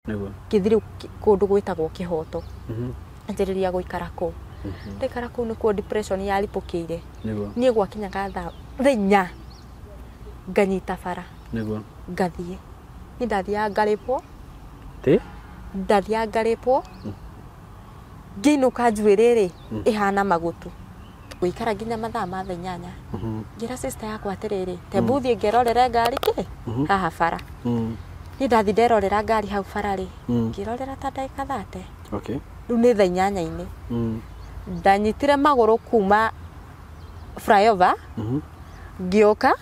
Nĩguo. Ngĩthiĩ rĩu kũndũ gwĩtagwo Kĩhoto. Anjĩrĩria gũikara kũu. Ndaikara kũu nĩkuo depression yaripũkĩire. Nĩguo. Niĩ gwakinyaga thaa 4 nganyita bara. Nĩguo. Ngathiĩ. Niĩ ndathiaga ngarĩpwo. Ti? Ndathiaga ngarĩpwo. Ngĩinũka njuĩrĩ rĩ ĩhana magutu. Gũikara nginya mathaa ma thaa 8. Ngĩra sister yakwa atĩrĩrĩ, tembu thiĩ ngerorere ngari kĩ haha bara. Niĩ ndathiĩ nderorera ngari hau bara rĩ, ngĩrorera ta ndagĩka 30. Okay. Rĩu nĩ thaa 8-inĩ. Ndanyitire magũrũ kuma flyover, ngĩũka,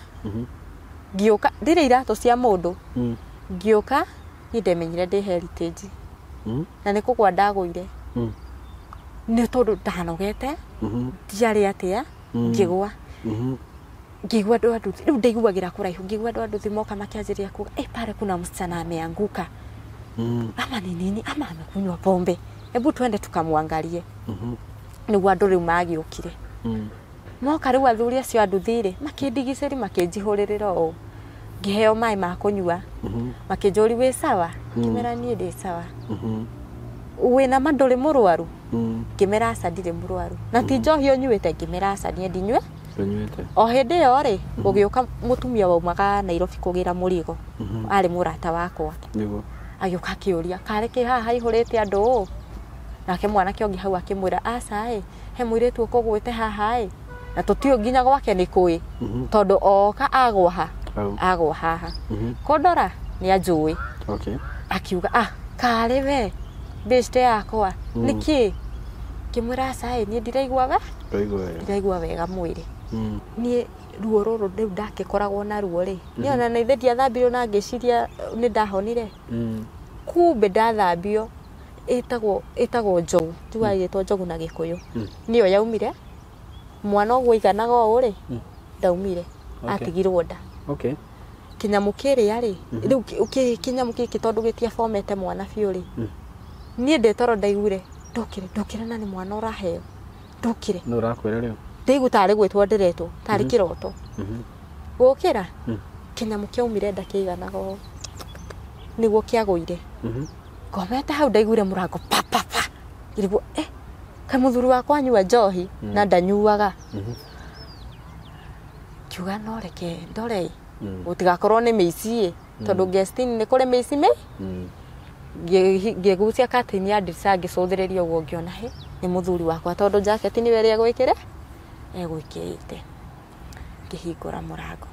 ngĩũka, ndirĩ iratũ cia mũndũ. Ngĩũka, niĩ ndemenyire ndĩ Heritage. Na nĩ kũgwa ndagũire. Nĩ tondũ ndanogete, ndiarĩ atĩa, ngĩgwa. Ngĩigua andũ a nduthi, rĩu ndaiguagĩra kũraihu, ngĩigua andũ a nduthi moka makĩanjĩrĩria kuga, "Eh, pale kuna msichana ameanguka. Ama ni nini? Ama amekunywa pombe. Hebu twende tukamwangalie." Nĩguo andũ rĩu magĩũkire. Moka rĩu athuri acio a nduthi rĩ, makĩndigicĩri makĩnjihũrĩrĩra ũũ. Ngĩheo maĩ ma kũnyua. Makĩnjũria wĩ sawa? Ngĩmera niĩ ndĩ sawa. Wĩna ma ndũrĩ mũrwaru? Ngĩmera aca ndirĩ mũrwaru. Na ti njohi ũnyuĩte? Ngĩmera aca niĩ ndinyue. Ndũnyuĩte. O hĩndĩ ĩyo rĩ, gũgĩũka mũtumia waumaga Nairobi kũgĩra mũrigo. Arĩ mũrata wakwa. Nĩguo. Agĩũka akĩũria, karĩ kĩ haha haihũrĩte andũ ũũ? Nake mwanake ũngĩ hau akĩmwĩra, aca ĩ, he mũirĩtu ũkũgwĩte haha ĩ. Na tũtiũĩ nginya gwake nĩ kũĩ. Tondũ oka agwa ha, agwa haha. Kũndora nĩ anjũĩ. Okay. Akiuga, ah, karĩ we, beshte yakwa, nĩkĩ? Ngĩmwĩra aca ĩ, niĩ ndiraigua we? Ndũraigua wega. Ndiraigua wega mwĩrĩ. Niĩ ruo rũrũ rĩu ndakĩkoragwo naruo rĩ, niĩ ona na ithe ndiathambirio na ngĩciria nĩ ndahonire. Kumbe ndathambio ĩtagwo njogu, njugaga ĩgĩtwo njogu na Gĩkũyũ. Nĩyo yaumire, mwana ũguo aiganaga ũũ rĩ, ndaumire, atigirwo nda. Okay. Kĩnyamũ kĩrĩa rĩ, rĩu kĩnyamũ gĩkĩ tondũ gĩtiabomete mwana biũ rĩ, niĩ ndĩ toro ndaiguire, ndũkĩre, ndũkĩre na nĩ mwana ũraheo, ndũkĩre. Nũ ũrakwĩra rĩu? Ndaigua tarĩ gwĩtwo ndĩretwo, tarĩ kĩroto. Gũkĩra, kĩnyamũ kĩaumire nda kĩiganaga ũũ. Nĩguo kĩagũire. Ngomete hau ndaiguire mũrango pa pa pa. Ngĩrigwo, eh, kaĩ mũthuri wakwa anyua njohi na ndanyuaga. Ngiuga no reke ndore gũtigakorwo nĩ mĩici ĩ, tondũ guest-inĩ nĩ kũrĩ mĩici mĩ. Ngĩgucia curtain ya ndirica ngĩcũthĩrĩria ũguo ngĩona he nĩ mũthuri wakwa tondũ jacket nĩwe ĩrĩa egwĩkĩrĩte. Ngĩhingũra mũrango.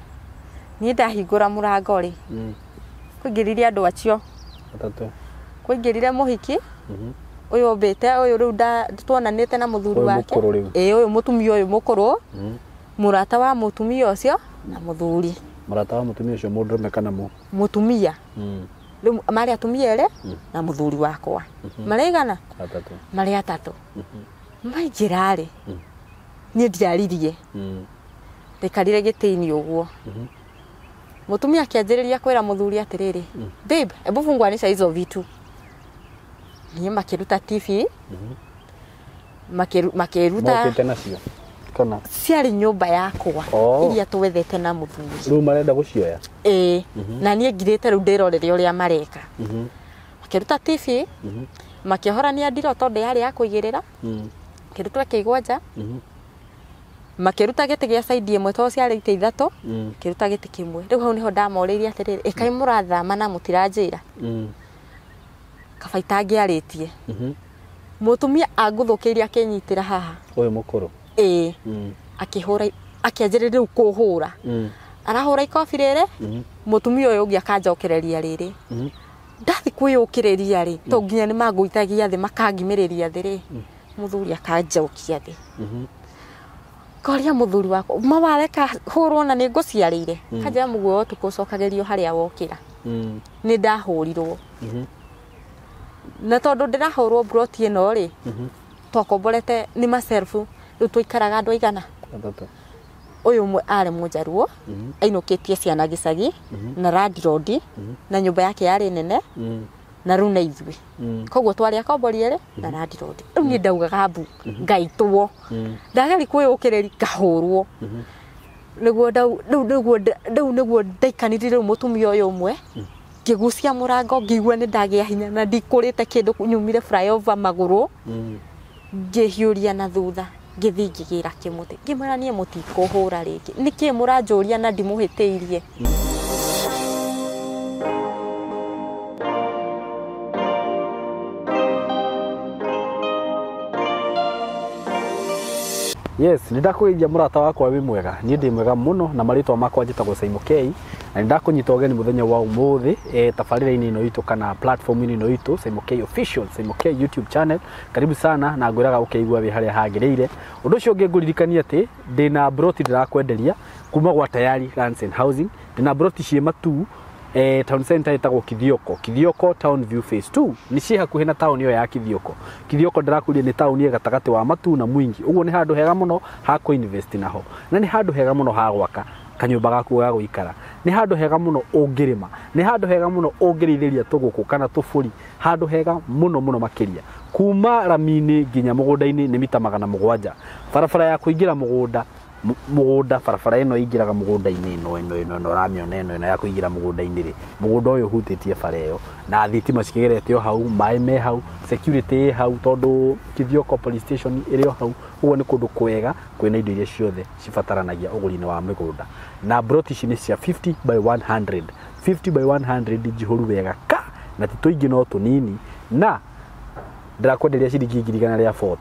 Niĩ ndahingũra mũrango rĩ, kũingĩrire andũ acio. Atatũ. Kũingĩrire mũhiki, ũyũ ũmbĩte, ũyũ rĩu tuonanĩte na mũthuri Ũyũ wake. mũkũrũ rĩu. Ĩĩ, ũyũ mũtumia ũyũ mũkũrũ, mũrata wa mũtumia ũcio na mũthuri. Mũrata wa mũtumia ũcio mũndũrũme kana mũ? Mũtumia. Rĩu marĩ atumia erĩ na mũthuri wakwa. Marĩ aigana? Atatũ. Marĩ atatũ. Maingĩra rĩ, niĩ ndiaririe. Ndaikarire gĩtĩ-inĩ ũguo. Mũtumia akĩanjĩrĩria kwĩra mũthuri atĩrĩrĩ, babe, hebu funguanisha hizo vitu. Niĩ makĩruta TV, makĩruta Mokĩte nacio? Kana? Ciarĩ nyũmba yakwa Oh. iria twethete na mũthuri. Rĩu marenda gũcioya? Ĩĩ, na niĩ ngirĩte rĩu ndĩrorere ũrĩa mareka. Makĩruta TV, makĩohorania ndiro tondũ yarĩ ya kũigĩrĩra, kĩrutwo ĩkĩigwo nja, makĩruta gĩtĩ gĩa side ĩmwe tondũ ciarĩ itĩ ithatũ, kĩruta gĩtĩ kĩmwe. Rĩu hau nĩho ndamorĩirie atĩrĩrĩ, ĩkai mũrathama na mũtiranjĩra. Kaba itangĩarĩtie. Mũtumia angũthũkĩirie akĩnyitĩra haha. Ũyũ mũkũrũ? Ĩĩ. Akĩhũra, akĩanjĩrĩria rĩu kũhũra. Arahũra ikobi rĩrĩ, mũtumia ũyũ ũngĩ akanjokereria rĩrĩ. Ndathi kwĩyũkĩrĩria rĩ, to nginya nĩ mangũithagia thĩ, makangimĩrĩria thĩ rĩ, mũthuri akanjokia thĩ. Ngoria mũthuri wakwa, ma wareka hũrwo na nĩ ngũciarĩire. Kanjĩra mũguo ũtukũ ũcokagĩrio harĩa wokĩra. Nĩ ndahũrirwo. Na tondũ ndĩrahũrwo mburoti ĩno rĩ, twakomborete nĩ maselfu, rĩu twaikaraga andũ aigana? Atatũ. Ũyũ ũmwe arĩ mũnjaruo, ainũkĩtie ciana gĩcagi, na landlord, na nyũmba yake yarĩ nene, na rĩu na ithuĩ. Koguo twarĩ akombori erĩ na landlord. Rĩu niĩ ndaugaga mbu, ngaitwo. Ndageria kwĩyũkĩrĩria, ngahũrwo. Nĩguo ndau, rĩu nĩguo rĩu nĩguo ndaikanire rĩu mũtumia ũyũ ũmwe, Ngĩgucia mũrango ngĩigua nĩ ndagĩa hinya na ndikũrĩte kĩndũ nyumire flyover magũrũ. Ngĩhiũria na thutha ngĩthiĩ ngĩgĩra kĩmũtĩ ngĩmwĩra niĩ mũtikũhũra rĩngĩ nĩkĩ mũranjũria na ndimũhĩtĩirie. Yes, nĩndakũgeithia mũrata wakwa wĩ mwega. Niĩ ndĩ mwega mũno na marĩtwa makwa njĩtagwo Simon K. Na nĩndakũnyita ũgeni mũthenya wa ũmũthĩ tabarĩra-inĩ ĩno itũ kana platform-inĩ ĩno itũ Simon K Official, Simon K YouTube channel. Karibu sana na ngwĩraga ũkĩigua wĩ harĩa hagĩrĩire. Ũndũ ũcio ũngĩ ngũririkania atĩ ndĩna broti ndĩrakwenderia kuma gwa Tayari Lands and Housing. Ndĩna broti ciĩ Matuu town center ĩtagwo Kithioko, Kithioko Town View Phase 2 nĩ ciĩ hakuhĩ na taũni ĩyo ya Kithioko. Kithioko ndĩrakwĩria nĩ taũni ĩ gatagatĩ wa Matuu na Mwingi, ũguo nĩ handũ hega mũno ha kũ-invest naho, na nĩ handũ hega mũno ha gwaka kanyũmba gaku ga gũikara, nĩ handũ hega mũno ũngĩrĩma, nĩ handũ hega mũno ũngĩrĩithĩria tũgũkũ kana tũbũri, handũ hega mũno mũno makĩria. Kuma rami-inĩ nginya mũgũnda-inĩ nĩ mita 700. Barabara ya kũingĩra mũgũnda mũgũnda barabara ĩno ĩingĩraga mũgũnda-inĩ ĩno ĩno ĩno ĩno ũramĩona ĩno ĩno ya kũingĩra mũgũnda-inĩ rĩ, mũgũnda ũyũ ũhutĩtie bara ĩyo na thitima cikĩgerete o hau, maĩ me hau, security ĩ hau tondũ Kithioko police station ĩrĩ o hau. Ũguo nĩ kũndũ kwega kwĩna indo iria ciothe cibataranagia ũgũri-inĩ wa mĩgũnda. Na broti ici nĩ cia 50 by 100, 50 by 100 njihũru wega ka na ti tũingĩ no tũnini, na ndĩrakwenderia ciringi 140,000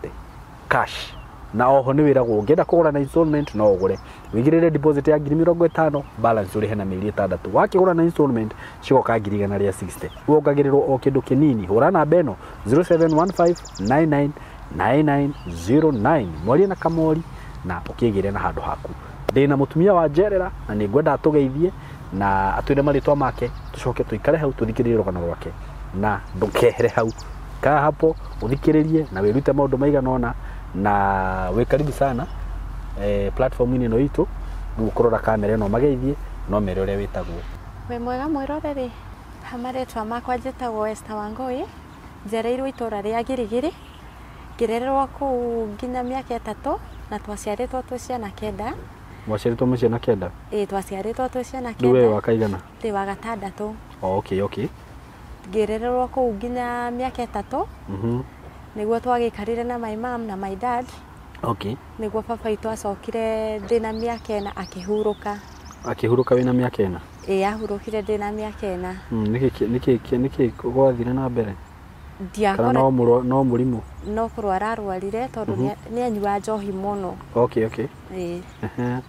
cash. Na oho nĩ wĩragwo ũngĩenda kũgũra na installment no ũgũre, wĩigĩrĩre deposit ya 50,000, balance ũrĩhe na mĩeri 6. Wakĩgũra na installment cigoka 160,000, wongagĩrĩrwo o kĩndũ kĩnini. Hũra namba ĩno 0715999909, mwarie na Kamori na ũkĩgĩre na handũ haku. Ndĩna mũtumia wa njerera na nĩ ngwenda atũgeithie na atwĩre marĩtwa make, tũcoke tũikare hau tũthikĩrĩrie rũgano rwake, na ndũkehere hau, kaa hapo ũthikĩrĩrie na wĩrute maũndũ maigana ũna. Na wĩ karibu sana platform-inĩ ĩno itũ. Rĩu ũkũrora kamera ĩno mageithie no mere ũrĩa wĩtagwo. Wĩ mwega mwĩroreri, ha marĩtwa makwa njĩtagwo Esther Wangũi, njereirwo itũra rĩa Girigiri, ngĩrererwo kũu nginya mĩaka 3 na twaciarĩtwo twĩ ciana 9. Mwaciarĩtwo mwĩ ciana 9? Ĩĩ, twaciarĩtwo twĩ ciana Rĩu we 9. wa kaigana? Ndĩ wa 6. Oh, okay, okay. Ngĩrererwo kũu nginya mĩaka 3. Nĩguo twagĩikarire na my mom na my dad. Okay. Nĩguo baba witũ acokire ndĩna mĩaka 4 akĩhurũka. Akĩhurũka wĩna mĩaka 4? Ĩĩ, ahurũkire ndĩna mĩaka 4. Nĩkĩ gwathire na mbere? Kana no mũrimũ? No kũrwara arwarire tondũ nĩ anyua njohi mũno. Okay, okay. Ĩĩ.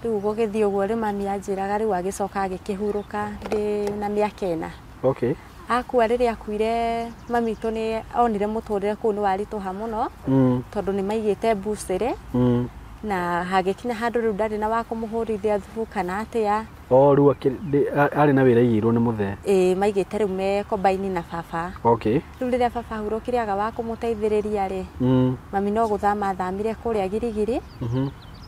Rĩu gũgĩthiĩ ũguo rĩ mami anjĩraga rĩu agĩcoka agĩkĩhurũka ndĩ na mĩaka 4. Okay. Akua rĩrĩa akuire mami witũ nĩ onire mũtũrĩre kũu nĩ waritũha mũno tondũ nĩ maigĩte mbucĩrĩ na hagĩkinya handũ rĩu ndarĩ na wa kũmũhũrithia thubu kana atĩa. O rĩu arĩ na wĩra aigĩirwo nĩ mũthee? Ĩĩ, maigĩte rĩu me kombaini na baba. Okay. Rĩu rĩrĩa baba ahurũkire aga wa kũmũteithĩrĩria rĩ, mami no gũthama athamire kũrĩa Girigiri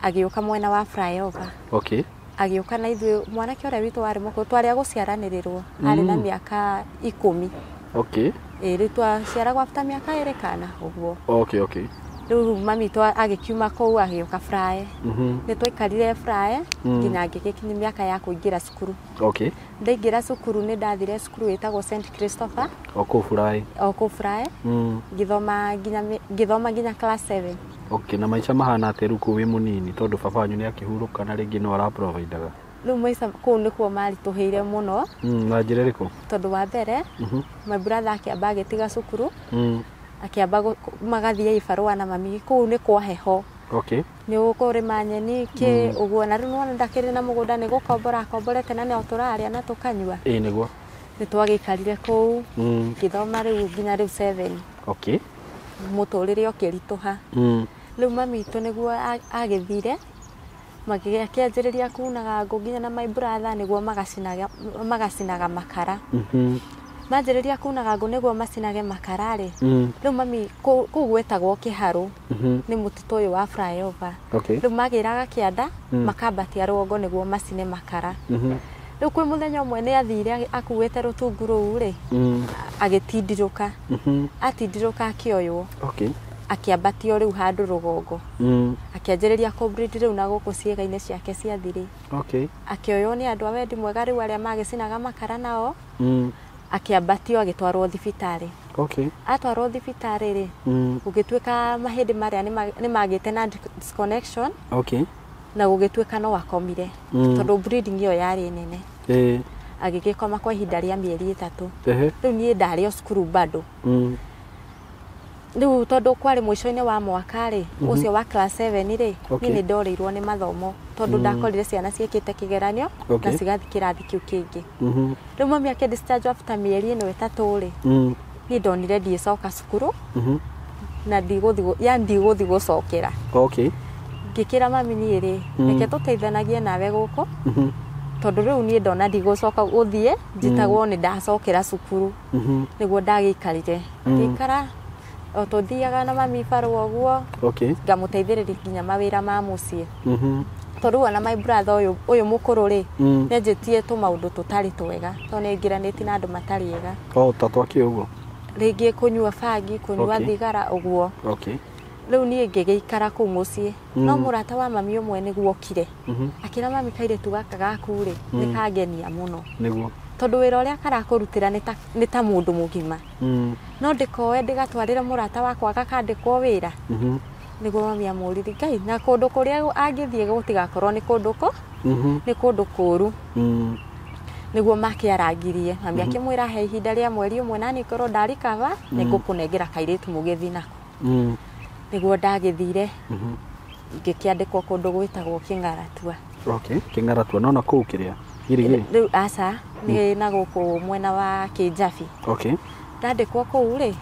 agĩũka mwena wa flyover. Okay. Agĩũka na ithuĩ mwanake ũrĩa witũ warĩ mũkũrũ twarĩ a gũciaranĩrĩrwo, arĩ na mĩaka 10. Okay. Ĩĩ, rĩu twaciaragwo after mĩaka 2 kana ũguo. Okay, okay. Rĩu mami witũ agĩkiuma kũu agĩũka Fly. Nĩ twaikarire Fly nginya ngĩgĩkinyia mĩaka ya kũingĩra cukuru. Okay. Ndaingĩra cukuru nĩ ndathire cukuru ĩtagwo St Christopher. O kũu Fly. O kũu Fly. Ngĩthoma nginya class 7. Okay, na maica mahana atĩa rĩu kũu wĩ mũnini tondũ baba wanyu nĩ akĩhurũka na rĩngĩ no araprovidaga? Rĩu maica kũu nĩkuo maritũhĩire mũno. Na njĩra ĩrĩkũ? Tondũ wa mbere, my brother akĩamba agĩtiga cukuru, akĩamba magathiĩ ibarũa na mami kũu nĩ kwa heho. Okay. Nĩ ũkũrĩma nyeni kĩ ũguo, na rĩu nĩwona ndakĩrĩ na mũgũnda nĩ gũkombora akomborete na no tũrarĩa na tũkanyua. Ĩĩ nĩguo. Nĩ twagĩikarire kũu ngĩthoma rĩu nginya rĩu 7. Okay. Mũtũrĩre ũkĩritũha. Rĩu mami witũ nĩguo agĩthire magĩkĩanjĩrĩria kunaga ngũ nginya na my brother nĩguo magacinaga makara. Manjĩrĩria kunaga ngũ nĩguo macinage makara rĩ, rĩu mami kũu gwetagwo kĩharũ nĩ mũtitũ ũyũ wa flyover. Okay. Rĩu magĩraga kĩanda makambatia rũgongo nĩguo macine makara. Rĩu kwĩ mũthenya ũmwe nĩ athire akuĩte rũtungu rũu rĩ, agĩtindirũka. Atindirũka akĩoywo. Okay. Akĩambatio rĩu handũ rũgongo. Akĩanjĩrĩria kũbreed rĩu na gũkũ ciĩga-inĩ ciake cia thiri. Okay. Akĩoywo nĩ andũ a wendi mwega rĩu arĩa magĩcinaga makara nao. Akĩambatio agĩtwarwo thibitarĩ. Okay. Atwarwo thibitarĩ rĩ, gũgĩtuĩka mahĩndĩ marĩa nĩ magĩte na disconnection. Okay. Na gũgĩtuĩka no akomire, tondũ bleeding ĩyo yarĩ nene. Agĩgĩkoma kwa ihinda rĩa mĩeri 3. Rĩu niĩ ndarĩ o cukuru bado. Rĩu tondũ kwarĩ mũico-inĩ wa mwaka rĩ, ũcio wa class 7 rĩ, niĩ nĩ ndorĩirwo nĩ mathomo tondũ ndakorire ciana ciĩkĩte kĩgeranio na cigathiĩ kĩrathi kĩu kĩngĩ. Rĩu mami akĩ discharge after mĩeri ĩno 3 rĩ, niĩ ndonire ndiĩcoka cukuru na ndigũthiĩ, yani ndigũthiĩ gũcokera. Okay. Ngĩkĩra mami niĩ rĩ, reke tũteithanagie nawe gũkũ, tondũ rĩu niĩ ndona ndigũcoka gũthiĩ, njĩtagwo nĩ ndacokera cukuru. Nĩguo ndagĩikarire. Ngĩikara o tũthiaga na mami barũa ũguo. Okay. Ngamũteithĩrĩria nginya mawĩra ma mũciĩ. Tondũ ona my brother ũyũ mũkũrũ rĩ, nĩanjĩtie tũmaũndũ tũtarĩ twega, tondũ nĩaingĩranĩtie na andũ matarĩ ega. Oh, ta twakĩ ũguo? Rĩngĩ kũnyua bangi, kũnyua thigara ũguo. Okay. Rĩu niĩ ngĩgĩikara kũu mũciĩ. No mũrata wa mami ũmwe nĩguo okire. Akĩra mami kairĩtu gaka gaku rĩ, nĩ kangenia mũno. Nĩguo. Tondũ wĩra ũrĩa karakũrutĩra nĩ ta mũndũ mũgima. No ndĩkoe ndĩgatwarĩre mũrata wakwa gakandĩkwo wĩra. Nĩguo mami amũririe, Ngai, na kũndũ kũrĩa angĩthiĩ gũtigakorwo nĩ kũndũ kũ? Nĩ kũndũ kũũru. Nĩguo makĩarangirie. Mami akĩmwĩra he ihinda rĩa mweri ũmwe na niĩ ngorwo ndarikaba, nĩngũkũnengera kairĩtu mũgĩthiĩ nako. Nĩguo ndagĩthire. Ngĩkĩandĩkwo kũndũ gwĩtagwo Kĩng'aratua. Okay, Kĩng'aratua no na kũu kĩrĩa? Girigiri? Rĩu aca, nĩ na gũkũ mwena wa Kĩnjabi. Okay. Ndandĩkwo kũu rĩ,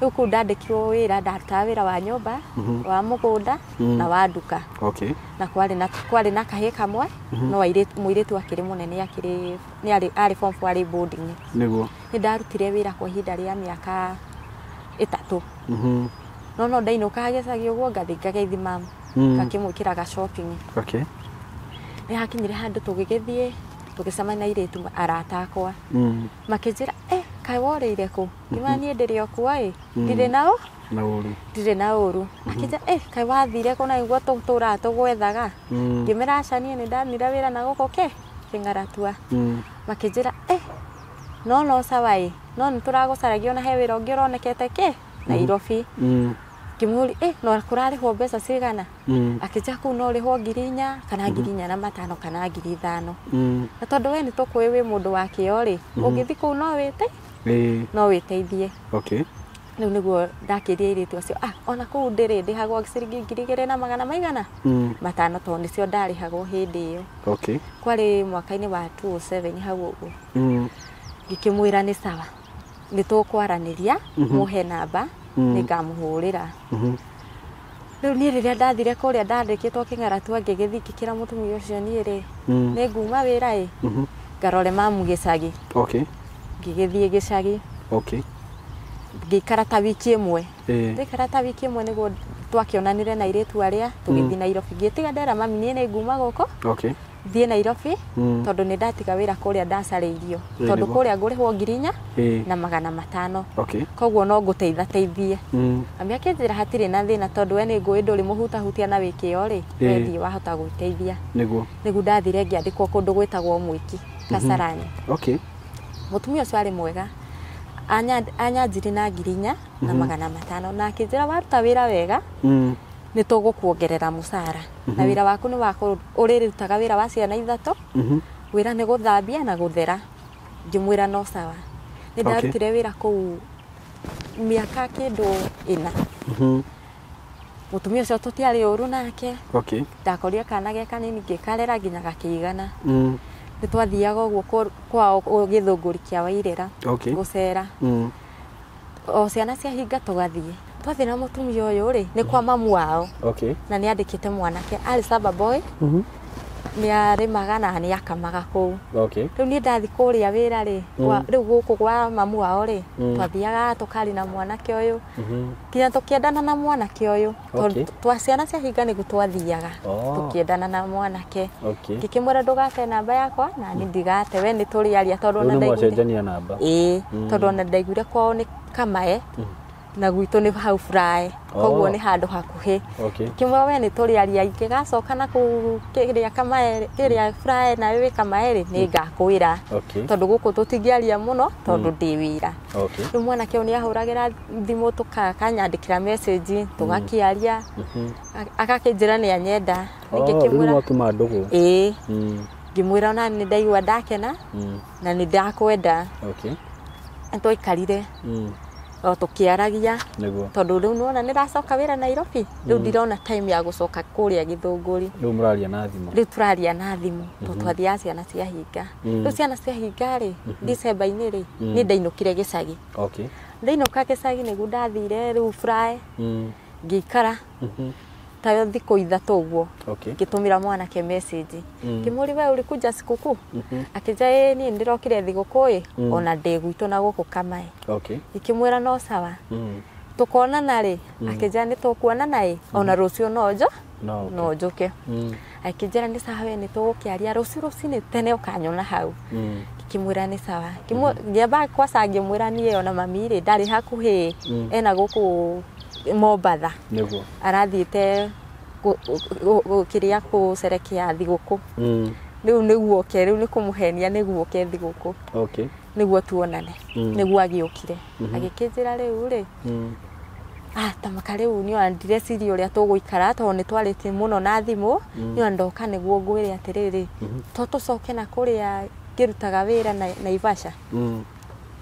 rĩu kũu ndandĩkirwo wĩra, ndarutaga wĩra wa nyũmba, wa mũgũnda, na wa nduka. Okay. Na kwarĩ na kahĩĩ kamwe, no mũirĩtu akĩrĩ mũnene, akĩrĩ, nĩ arĩ form 4, arĩ boarding. Nĩguo. Nĩ ndarutire wĩra kwa ihinda rĩa mĩaka 3. No ndainũkaga gĩcagi ũguo, ngathiĩ ngageithi mamu. Ngakĩmwĩkĩraga shopping. Okay. Nĩ hakinyire handũ tũgĩgĩthiĩ, tũgĩcemania na airĩtu arata akwa. Makĩnjĩra, kaĩ worĩire kũ? Ngiuga niĩ ndĩrĩ o kuo ĩ, ndirĩ na ũ? Na ũru. Ndirĩ na ũru. Akĩnjĩra, kaĩ wathire kũ na nĩguo tũtũraga tũgwethaga? Ngĩmera aca niĩ nĩ ndanire wĩra na gũkũ kĩ? Kĩng'aratua. Makĩnjĩra, no sawa ĩ, no nĩ tũragũcaragia ona he wĩra ũngĩ ũronekete kĩ? Nairobi. Ngĩmũũria, no kũrarĩhwo mbeca cigana? Akĩnjĩra kũu no ũrĩhwo 4,000 kana 4,500 kana 5,000. Na tondũ we nĩ tũkũĩ wĩ mũndũ wa kĩo rĩ, ũngĩthiĩ kũu no wĩte? No wĩteithie. Okay. Rĩu nĩguo ndakĩria airĩtu acio, ona kũu ndĩrĩ ndĩhagwo ciringi ngiri igĩrĩ na magana maigana? 500, tondũ nĩcio ndarĩhagwo hĩndĩ ĩyo. Okay. Kwarĩ mwaka-inĩ wa 2007 hau ũguo. Ngĩkĩmwĩra nĩ sawa, nĩ tũkwaranĩria, mũhe namba, nĩngamũhũrĩra. Rĩu niĩ rĩrĩa ndathire kũrĩa ndandĩkĩtwo Kĩng'aratua, ngĩgĩthiĩ ngĩkĩra mũtumia ũcio niĩ rĩ, nĩ nguma wĩra ĩ, ngarore mamu gĩcagi. Okay. Ngĩgĩthiĩ gĩcagi. Okay. Ngĩikara ta wiki ĩmwe. Ndaikara ta wiki ĩmwe nĩguo twakĩonanire na airĩtu arĩa, tũgĩthiĩ Nairobi. Ngĩtiga ndera mami niĩ nĩ nguma gũkũ. Okay. Thiĩ Nairobi, tondũ nĩ ndatiga wĩra kũrĩa ndacarĩirio. Tondũ kũrĩa ngũrĩhwo 4,000 na magana 500. Okay. Koguo no ngũteithateithie. Mami akĩnjĩra hatirĩ na thĩna tondũ we nĩ ngũĩ ndũrĩ mũhutahutia na wĩ kĩo rĩ, we thiĩ wahota gwĩteithia. Nĩguo. Nĩguo ndathire ngĩandĩkwo kũndũ gwĩtagwo Mwĩki, Kasarani. Okay. Mũtumia ũcio arĩ mwega. Anyanjiri na 4,000 na magana 500, na akĩnjĩra waruta wĩra wega, nĩ tũgũkuongerera mũcara. Na wĩra waku nĩ wa ũrĩrutaga wĩra wa ciana 3, wĩra nĩ gũthambia na gũthera. Ngĩmwĩra no sawa. Nĩ ndarutire wĩra kũu mĩaka kĩndũ 4. Mũtumia ũcio tũtiarĩ ũru nake. Okay. Ndakorire kana ge kanini ngĩkarera nginya gakĩigana. Nĩ twathiaga ũguo kwao gĩthũngũri kĩa Wairĩra. Okay. Gũcera. O ciana ciahinga tũgathiĩ. Twathiĩ na mũtumia ũyũ rĩ, nĩ kwa mamu wao. Okay. Na nĩ andĩkĩte mwanake, arĩ samba boy. Nĩ arĩmaga na nĩ akamaga kũu. Okay. Rĩu niĩ ndathiĩ kũrĩa wĩra rĩ, rĩu gũkũ kwa mamu wao rĩ, twathiaga tũkari na mwanake ũyũ. Nginya tũkĩendana na mwanake ũyũ. Okay. Tondũ twa ciana ciahinga nĩguo twathiaga. Tũkĩendana na mwanake. Okay. Ngĩkĩmwĩra ndũgate namba yakwa na niĩ ndigate, we nĩ tũrĩ aria tondũ ona Rĩu nĩ ndaiguire. mwacenjania namba. Ĩĩ, tondũ ona ndaiguire kwao nĩ Kamae. Na gwitũ nĩ hau fry, koguo nĩ handũ hakuhĩ. Ngĩmwĩra we nĩ tũrĩ aria ingĩgacoka na kũu kĩrĩa Kamaerĩ, kĩrĩa fry nawe wĩ Kamaerĩ nĩ ngakwĩra. Tondũ gũkũ tũtingĩaria mũno tondũ ndĩ wĩra. Rĩu mwanake ũyũ nĩ ahũragĩra thimũ, akanyandĩkĩra message, tũgakĩaria, agakĩnjĩra nĩ anyenda. Oh, rĩu mwatuma ndũgũ. Ĩĩ. Ngĩmwĩra ona nĩ ndaigua ndakena na nĩ ndakwenda. Nĩ twaikarire o tũkĩaragia tondũ rĩu nĩwona nĩ ndacoka wĩra Nairobi, rĩu ndirona time ya gũcoka kũrĩa Gĩthũngũri. Rĩu mũraria na thimũ. Rĩu tũraria na thimũ tondũ twathiaga ciana ciahinga. Rĩu ciana ciahinga rĩ, December-inĩ rĩ, niĩ ndainũkire gĩcagi. Ndainũka gĩcagi nĩguo ndathire rĩu fry, ngĩikara ta thikũ 3 ũguo, ngĩtũmĩra mwanake message, ngĩmũria, "We ulikuja sikukuu?" Akĩnjĩra, "Ĩĩ, niĩ nĩndĩrokire thigũkũ ĩ, ona ndĩ gwitũ na gũkũ Kamae." Ngĩkĩmwĩra no sawa, tũkonana rĩ? Akĩnjĩra nĩ tũkuonana ĩ, ona rũciũ no njo no njũke. Akĩnjĩra nĩ sawa, we nĩ tũgũkĩaria rũciũ rũcinĩ tene ũkanyona hau. Ngĩkĩmwĩra nĩ sawa. Ngĩamba kwaca ngĩmwĩra niĩ ona mami rĩ ndarĩ hakuhĩ, ena gũkũ Mombatha, arathiĩte kĩrĩa gũcerekea thigũkũ. Rĩu nĩguo oke, rĩu nĩ kũmũhenia nĩguo oke thigũkũ, nĩguo tuonane. Nĩguo agĩũkire agĩkĩnjĩra rĩu rĩ, ah, tamaka rĩu nĩ ndireciria ũrĩa tũgũikara tondũ nĩ twarĩtie mũno na thimũ. Nĩ ndoka nĩguo ngwĩre atĩrĩrĩ, to tũcoke na kũrĩa ngĩrutaga wĩra Naivasha.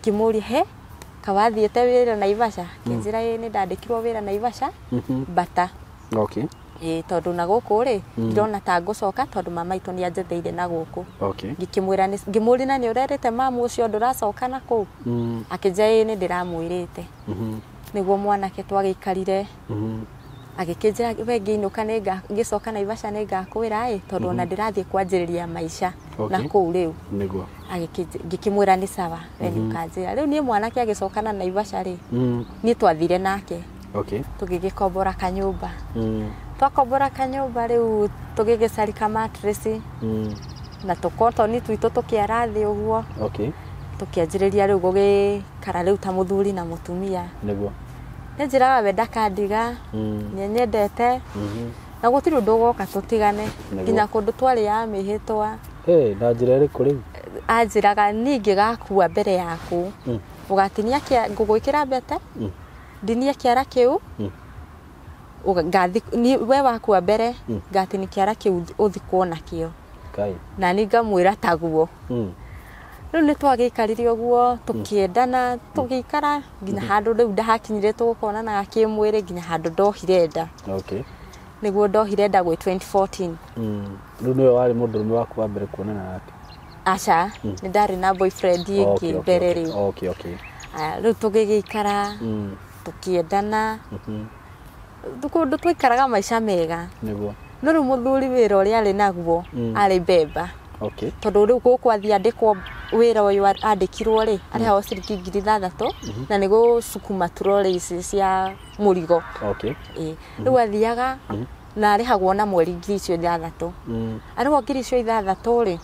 Ngĩmũria, "He kawathiĩte wĩra Naivasha?" Akĩnjĩra, "Ĩĩ, nĩ ndandĩkirwo wĩra Naivasha bata." Ĩĩ, tondũ na gũkũ rĩ ndĩrona ta ngũcoka tondũ mama itũ nĩ anjetheire na gũkũ. Ngĩkĩmwĩra ngĩmũria, "Na nĩ ũrerĩte mamu ũcio ndũracoka na kũu?" Akĩnjĩra, "Ĩĩ, nĩ ndĩramwĩrĩte." Nĩguo mwanake twagĩikarire, agĩkĩnjĩra, "We ngĩinũka ngĩcoka Naivasha nĩ ngakwĩra ĩ, tondũ ona ndĩrathiĩ kwanjĩrĩria maica na kũu rĩu." Ngĩkĩmwĩra nĩ sawa, we nĩ ũkanjĩra. Rĩu niĩ mwanake agĩcoka na Naivasha rĩ, niĩ twathire nake, tũgĩgĩkombora kanyũmba. Twakombora kanyũmba rĩu tũgĩgĩcarika mattress na tũkotoni twitũ tũkĩara thĩ ũguo. Tũkĩanjĩrĩria rĩu gũgĩkara rĩu ta mũthuri na mũtumia. Nĩ njĩraga we ndakandiga, nĩ nyendete na gũtirĩ ũndũ ũgoka tũtigane. Nginya kũndũ twarĩaga mĩhĩtwa. Hey, na njĩra ĩrĩkũ rĩu? Anjĩraga niĩ ingĩgakua mbere yaku, ũgatinia ngũgwĩkĩra mbete, ndinie kĩara kĩu, we wakua mbere, ngatini kĩara kĩu ũthikwo nakĩo. Kai. Na niĩ ngamwĩra taguo. Rĩu nĩ twagĩikarire ũguo tũkĩendana, tũgĩikara nginya handũ rĩu ndahakinyire tũgũkonanaga kĩmwĩrĩ, nginya handũ ndohire nda. Nĩguo ndohire nda gwĩ 2014. Rĩu nĩwe warĩ mũndũrũme waku wa mbere kuonana nake? Aca, nĩ ndarĩ na boyfriend ĩngĩ mbere rĩu. Aya, rĩu tũgĩgĩikara, tũkĩendana, kũndũ twaikaraga maica mega. No rĩu mũthuri wĩra ũrĩa arĩ naguo, arĩ mbemba, tondũ rĩu gũkũ athiĩ andĩkwo wĩra ũyũ andĩkirwo rĩ, arĩhagwo ciringi 6,000 na nĩ gũcukuma turore ici cia mũrigo. Ĩĩ. Rĩu athiaga na arĩhagwo na mweri ngiri icio 6. Arĩhwo ngiri icio 6 rĩ,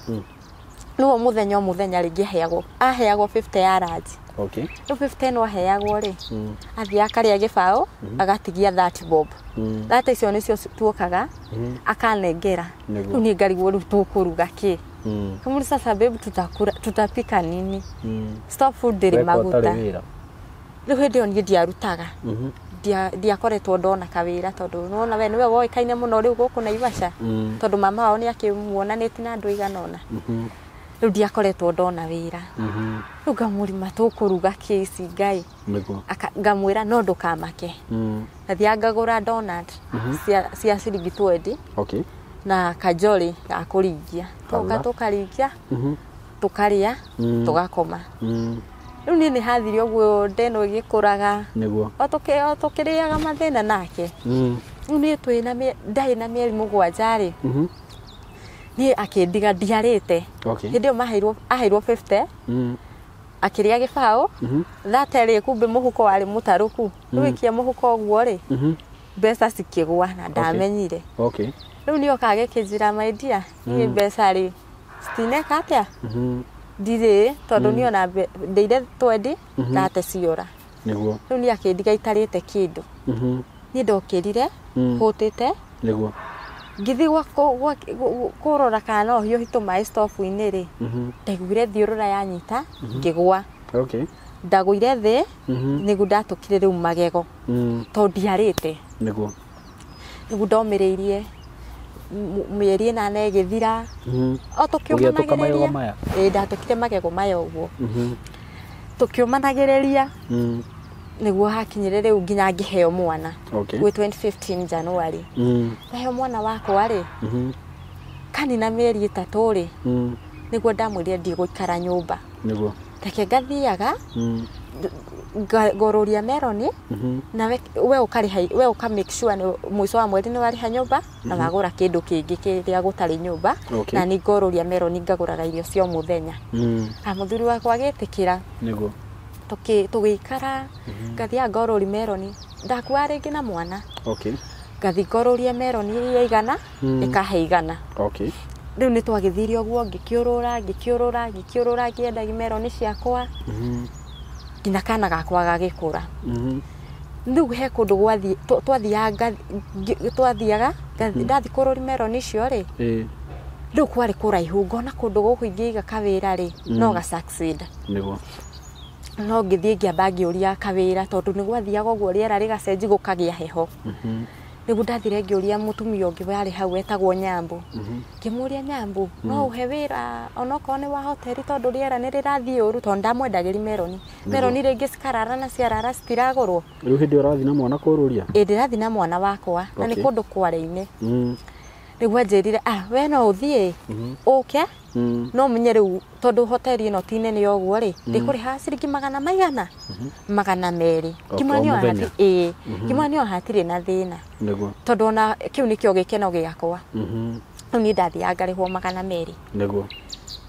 rĩu o mũthenya o mũthenya rĩngĩ aheagwo 50 ya lunch. Rĩu 50 ĩno aheagwo rĩ, athiĩ akarĩa gĩbaũ agatigia 30 bob. 30 icio nĩcio tuokaga akanengera. Rĩu niĩ ngarigwo rĩu tũkũruga kĩ. Kamũri, "Sasa babe, tutakula tutapika nini?" Stop food ndĩrĩ Weka ũtarĩ maguta. wĩra. Rĩu hĩndĩ ĩyo niĩ ndiarutaga. Ndiakoretwo ndona kawĩra tondũ nĩwona we nĩwe woĩkaine mũno rĩu gũkũ Naivasha, tondũ mama wao nĩ akĩmuonanĩtie na andũ aigana ũna. Rĩu ndiakoretwo ndona wĩra. Rĩu ngamũrima tũkũruga kĩ ici Ngai. Ngamwĩra no ndũkamake. Nathiaga ngagũra donut cia ciringi 20 na kajori ga kũringia, tũka Ala. tũkaringia, tũkarĩa, tũgakoma. Rĩu niĩ nĩ hathire ũguo ndeno ĩgĩkũraga, o tũkĩrĩaga mathĩna nake. Rĩu niĩ twĩna ndarĩ na mĩeri 7 rĩ, niĩ akĩndiga ndiarĩte. Hĩndĩ ĩyo aheirwo 50, akĩrĩa gĩbaũ, 30 rĩ, kumbe mũhuko warĩ mũtarũku. Rĩu ikia mũhuko ũguo rĩ, mbeca cikĩgwa na ndamenyire. Rĩu nĩ oka agĩkĩnjĩra, "My dear, niĩ mbeca rĩ citineka atĩa, ndirĩ, tondũ niĩ ona ndĩire 20, 30 ciora." Nĩguo. Rĩu niĩ akĩndiga itarĩte kĩndũ. Niĩ ndokĩrire hũtĩte. Nĩguo. Ngĩthiĩ kũrora kana no hiũhi tũmaĩ stobu-inĩ rĩ, ndaiguire thiũrũra yanyita ngĩgwa. Okay. Ndagũire thĩ nĩguo ndatũkire rĩu magego tondũ ndiarĩte. Nĩguo. Nĩguo ndomĩrĩirie mĩeri 8 ĩgĩthira o Ũgĩatũka magego tũkĩũmanagĩrĩria. maya? Ĩĩ, ndatũkire magego maya ũguo. Tũkĩũmanagĩrĩria nĩguo hakinyire rĩu nginya ngĩheo mwana. Okay. Gwĩ 2015 January. Ndaheo mwana wakwa rĩ, kanina mĩeri 3 rĩ, nĩguo ndamwĩrire ndigũikara nyũmba. Nĩguo. Reke ngathiaga ngorũria meroni na we ũkarĩha, we ũka make sure nĩ mũico wa mweri nĩ warĩha nyũmba na wagũra kĩndũ kĩngĩ kĩrĩa gũtarĩ nyũmba. Okay. Na nĩ ngorũria meroni ngagũraga irio cia o mũthenya. Na mũthuri wakwa agĩtĩkĩra. Nĩguo. Tũgĩikara ngathiaga ngorũria meroni, ndakuaga rĩngĩ na mwana. Okay. Ngathiĩ ngorũria meroni iria 100 ĩkahe 100. Okay. Rĩu nĩ twagĩthire ũguo ngĩkĩũrũra ngĩkĩũrũra ngĩkĩũrũra ngĩendagia meroni ciakwa nginya kana gakwa gagĩkũra. Rĩu he kũndũ twathiaga ndathiĩ kũrũria meroni icio rĩ, rĩu kwarĩ kũraihu ngona kũndũ gũkũ ingĩiga kawĩra rĩ, no ga succeed. Nĩguo. No ngĩthiĩ ngĩamba ngĩũria kawĩra tondũ nĩ gwathiaga ũguo rĩera rĩgacenjia gũkagĩa heho. Nĩguo ndathire ngĩũria mũtumia ũngĩ warĩ hau wetagwo Nyambu. Ngĩmũria Nyambu, no ũhe wĩra onokorwo nĩ wa hoteli tondũ rĩera nĩ rĩrathiĩ ũru, tondũ ndamwendagĩria meroni. Meroni rĩngĩ cikarara na ciarara citiragũrwo. Rĩu hĩndĩ ĩyo ũrathiĩ na mwana kũrũria? Ĩĩ, ndĩrathiĩ na mwana wakwa na nĩ kũndũ kware-inĩ. Nĩguo anjĩrire, we no ũthiĩ ũke no menye rĩu tondũ hoteli ĩno ti nene ũguo rĩ, ndĩkũrĩha ciringi magana maigana? 200. O mũthenya? Ĩĩ, ngĩmwona nĩo hatirĩ na thĩna. Nĩguo. Tondũ ona kĩu nĩkĩo gĩkeno gĩakwa. Rĩu niĩ ndathiaga ngarĩhwo 200. Nĩguo.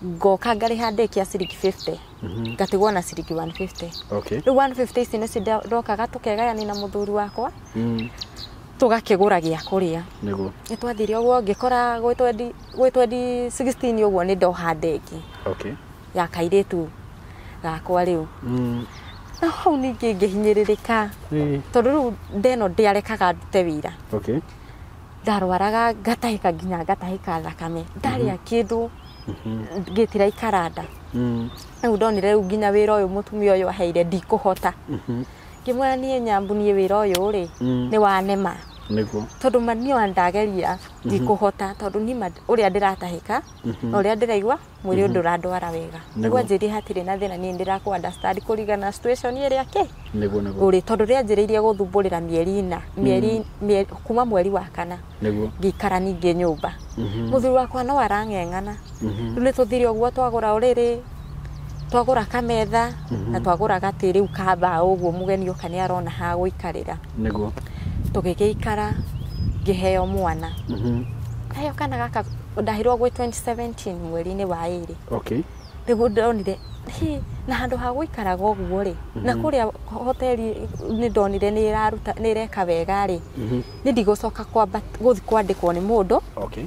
Ngoka ngarĩha ndĩki ya ciringi 50. Ngatigwo na ciringi 150. Okay. Rĩu 150 ici nĩcio ndokaga tũkegayania na mũthuri wakwa. Tũgakĩgũra gĩa kũrĩa. Nĩguo. Nĩ twathire ũguo ngĩkora gwĩ 2016 ũguo nĩ ndoha ndeki. Okay. Ya kairĩtu gakwa rĩu. Na hau ningĩ ngĩhinyĩrĩrĩka. Tondũ rĩu ndeno ndĩarekaga ndute wĩra. Okay. Ndarwaraga ngatahĩka nginya ngatahĩka thakame. Ndarĩa kĩndũ ngĩtira ikaranda. Rĩu ndonire rĩu nginya wĩra ũyũ mũtumia ũyũ aheire ndikũhota. Ngĩmwĩra niĩ Nyambu niĩ wĩra ũyũ rĩ nĩ wanema. Nĩguo. Tondũ ma niĩ ndageria ndikũhota tondũ niĩ ũrĩa ndĩratahĩka na ũrĩa ndĩraigua mwĩrĩ ndũrandwara wega. Nĩguo anjĩrire hatirĩ na thĩna niĩ ndĩrakũ understand kũringana na situation ĩrĩa kĩ. Nĩguo nĩguo. Ũrĩ tondũ rĩanjĩrĩirie gũthumbũrĩra mĩeri 4, kuma mweri wa 4. Nĩguo. Ngĩikara ningĩ nyũmba. Mũthuri wakwa no arang'eng'ana. Rĩu nĩ tũthire ũguo twagũra ũrĩrĩ, twagũra kametha na twagũra gatĩ rĩu ka mbaũ ũguo mũgeni oka nĩ arona ha gũikarĩra. Nĩguo. Tũgĩgĩikara ngĩheo mwana. Ndaheo kana gaka ndahirwo gwĩ 2017 mweri-inĩ wa 2. Okay. Nĩguo ndonire na handũ ha gũikaraga ũguo rĩ, na kũrĩa hoteli nĩ ndonire nĩ ĩraruta nĩ ĩreka wega rĩ, nĩ ndigũcoka gũthiĩ kwandĩkwo nĩ mũndũ. Okay.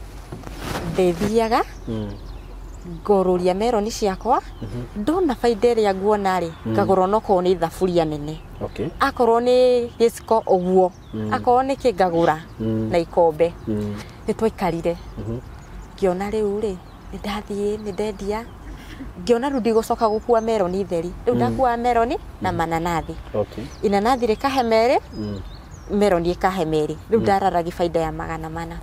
Ndĩthiaga ngorũria meroni ciakwa, ndona baida ĩrĩa nguona rĩ, ngagũra onokorwo nĩ thaburia nene. Okay. Akorwo nĩ gĩciko ũguo, akorwo nĩ kĩ ngagũra na ikombe. Nĩ twaikarire. Ngĩona rĩu rĩ, nĩ ndathiĩ, nĩ ndendia. Ngĩona rĩu ndigũcoka gũkua meroni theri. Rĩu ndakua meroni na mananathi. Okay. Inanathi rĩkahe merĩ, meroni ĩkahe merĩ. Rĩu ndararagia baida ya 400.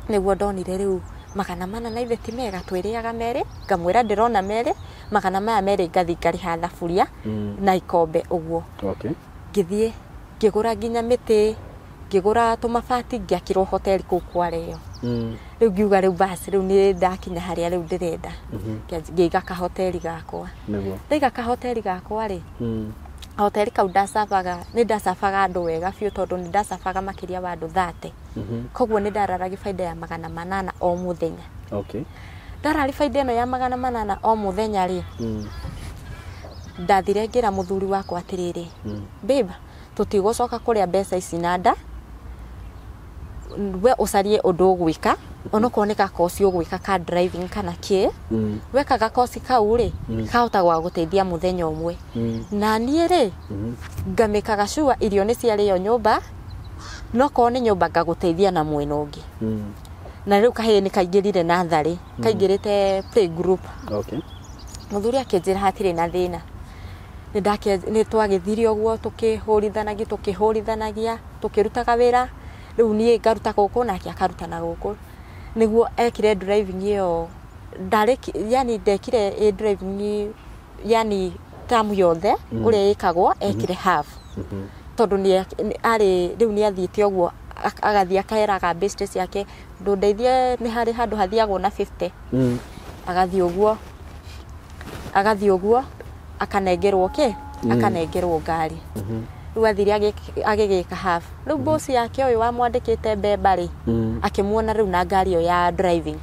Nĩguo ndonire rĩu 400 na ithe ti mega, twĩrĩaga merĩ, ngamwĩra ndĩrona merĩ, 200 ngathiĩ ngarĩha thaburia na ikombe ũguo. Okay. Ngĩthiĩ ngĩgũra nginya mĩtĩ, ngĩgũra tũmabati, ngĩakĩrwo hoteli kũu Kwareo. Rĩu ngiuga rĩu basi rĩu nĩ ndakinya harĩa rĩu ndĩrenda. Ngĩiga kahoteli gakwa. Nĩguo. Ndaiga kahoteli gakwa rĩ, hoteli kau ndacabaga, nĩ ndacabaga andũ wega biũ tondũ nĩ ndacabaga makĩria wa andũ 30. Koguo nĩ ndararagia baida ya 800 o mũthenya. Okay. Ndarari baida ĩno ya 800 o mũthenya rĩ, ndathire ngĩra mũthuri wakwa atĩrĩrĩ, babe, tũtigũcoka kũrĩa mbeca ici na nda, We ũcarie ũndũ ũgwĩka, onokorwo nĩ gakoci ũgwĩka ka driving kana kĩ. Weka gakoci kau rĩ, kahota gũgagũteithia mũthenya ũmwe. Na niĩ rĩ, ngamĩkaga sure irio nĩ ciarĩo nyũmba, no korwo nĩ nyũmba ngagũteithia na mwena ũngĩ. Na rĩu kahĩĩ nĩ kaingĩrire natharĩ, kaingĩrĩte play group. Mũthuri akĩnjĩra hatirĩ na thĩna. Nĩ twagĩthire ũguo tũkĩhũrithanagia, tũkĩhũrithanagia, tũkĩrutaga wĩra. Rĩu niĩ ngaruta gũkũ nake akaruta na gũkũ. Nĩguo ekire driving ĩyo, yani ndekire ĩ driving yani term yothe ũrĩa ĩkagwo, ekire half. Tondũ nĩ arĩ rĩu nĩ athiĩte ũguo agathiĩ akeraga best ciake, ndũndeithie, nĩ harĩ handũ hathiagwo na 50. Agathiĩ ũguo, agathiĩ ũguo, akanengerwo kĩ, akanengerwo ngari. Rĩu athire agĩgĩka half. Rĩu boss yake ũyũ wamwandĩkĩte mbemba rĩ, akĩmuona rĩu na ngari ĩyo ya driving.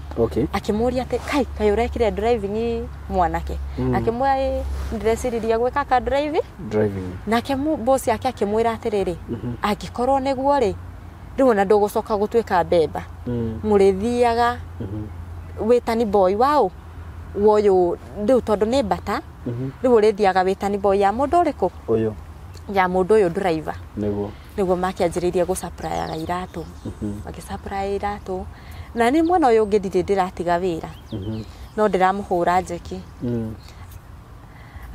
Akĩmũria atĩ kai, kaĩ ũrekire driving mwanake? Akĩmwĩra ĩ, ndĩreciririe gwĩka ka driving. Driving. Nake boss yake akĩmwĩra atĩrĩrĩ, angĩkorwo nĩguo rĩ, rĩu ona ndũgũcoka gũtuĩka mbemba. Mũrĩthiaga wĩtani boy waũ woyũ rĩu, tondũ nĩ mbata. Rĩu ũrĩthiaga wĩtani boy ya mũndũ ũrĩkũ? Ũyũ. Ya mũndũ ũyũ driver. Nĩguo. Nĩguo makĩanjĩrĩirie gũsupply iratũ. Magĩsupply iratũ, na niĩ mwena ũyũ ũngĩ ndirĩ ndĩratiga wĩra, no ndĩramũhũra njeki.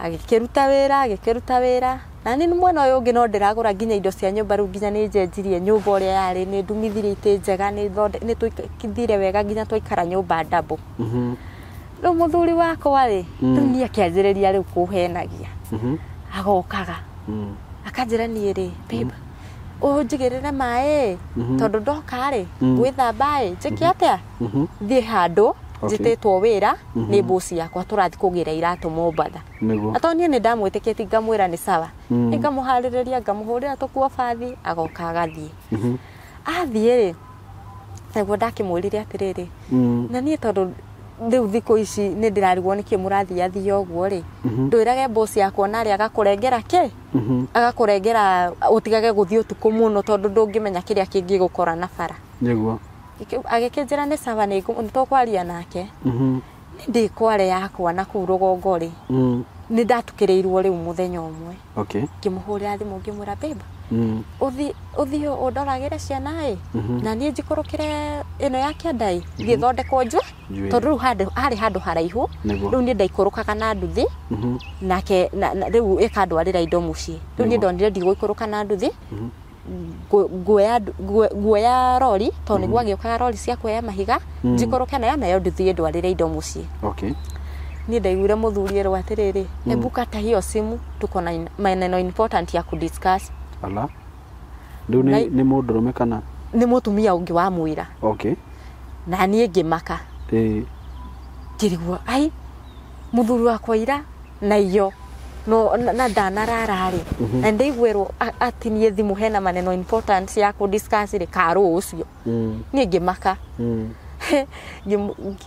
Agĩkĩruta wĩra, agĩkĩruta wĩra, na niĩ mwena ũyũ ũngĩ no ndĩragũra nginya indo cia nyũmba. Rĩu nginya nĩ njenjirie nyũmba ũrĩa yarĩ, nĩ ndumithirie itĩ njega, nĩ tũthire wega nginya twaikara nyũmba double. Rĩu mũthuri wakwa rĩ, rĩu niĩ akĩanjĩrĩria rĩu kũhenagia. Agokaga akanjĩra, niĩ rĩ, babe, ũnjigĩrĩre maĩ, tondũ ndoka rĩ, gwĩthamba ĩ, njĩke atĩa, thiĩ handũ njĩtĩtwo wĩra nĩ boss yakwa, tũrathiĩ kũgĩra iratũ Mombatha. Ato niĩ nĩ ndamwĩtĩkĩtie, ngamwĩra nĩ sawa. Ngamũharĩrĩria, ngamũhũrĩra tũkuo bathi, agoka agathiĩ. Athiĩ rĩ, nĩguo ndakĩmwĩrire atĩrĩrĩ, na niĩ tondũ rĩu thikũ ici nĩ ndĩrarigwo nĩkĩ mũrathiathia ũguo rĩ, ndwĩrage boss yakwa narĩ agakũrengera kĩ, agakũrengera ũtigage gũthiĩ ũtukũ mũno, tondũ ndũngĩmenya kĩrĩa kĩngĩgũkora na bara. Agĩkĩnjĩra nĩ sawa, nĩ tũkwaria nake. Nĩ ndĩ kware yakwa na kũu rũgongo rĩ, nĩ ndatukĩrĩirwo rĩu mũthenya ũmwe. Ngĩmũhũrĩra thimũ, ngĩmwĩra, babe, ũthi ũthiĩ ũndoragĩre ciana ĩ, na niĩ njikũrũkĩre ĩno ya kĩanda ĩ, thiĩ thondekwo njue, Njuĩrĩ. tondũ rĩu harĩ handũ haraihu. Rĩu niĩ ndaikũrũkaga na nduthi, nake rĩu ĩkandwarĩra indo mũciĩ. Rĩu niĩ ndonire ndigũikũrũka na nduthi, nguoya rori, tondũ nĩguo agĩũkaga rori cia kuoya mahiga, njikũrũke nayo, nayo nduthi ĩndwarĩre indo mũciĩ. Niĩ ndaiguire mũthuri erwo atĩrĩrĩ, hebu kata hiyo simu, tuko na maneno important ya kudiscuss. Ala. Rĩu nĩ nĩ mũndũrũme kana? Nĩ mũtumia ũngĩ wamwĩra. Na niĩ ngĩmaka. Ngĩrigwo, ai, mũthuri wakwa ira na iyo no na ndanarara rĩ, na ndaiguĩrwo atinie thimũ, hena maneno important ya kudiscuss rĩ, karũ ũcio. Niĩ ngĩmaka.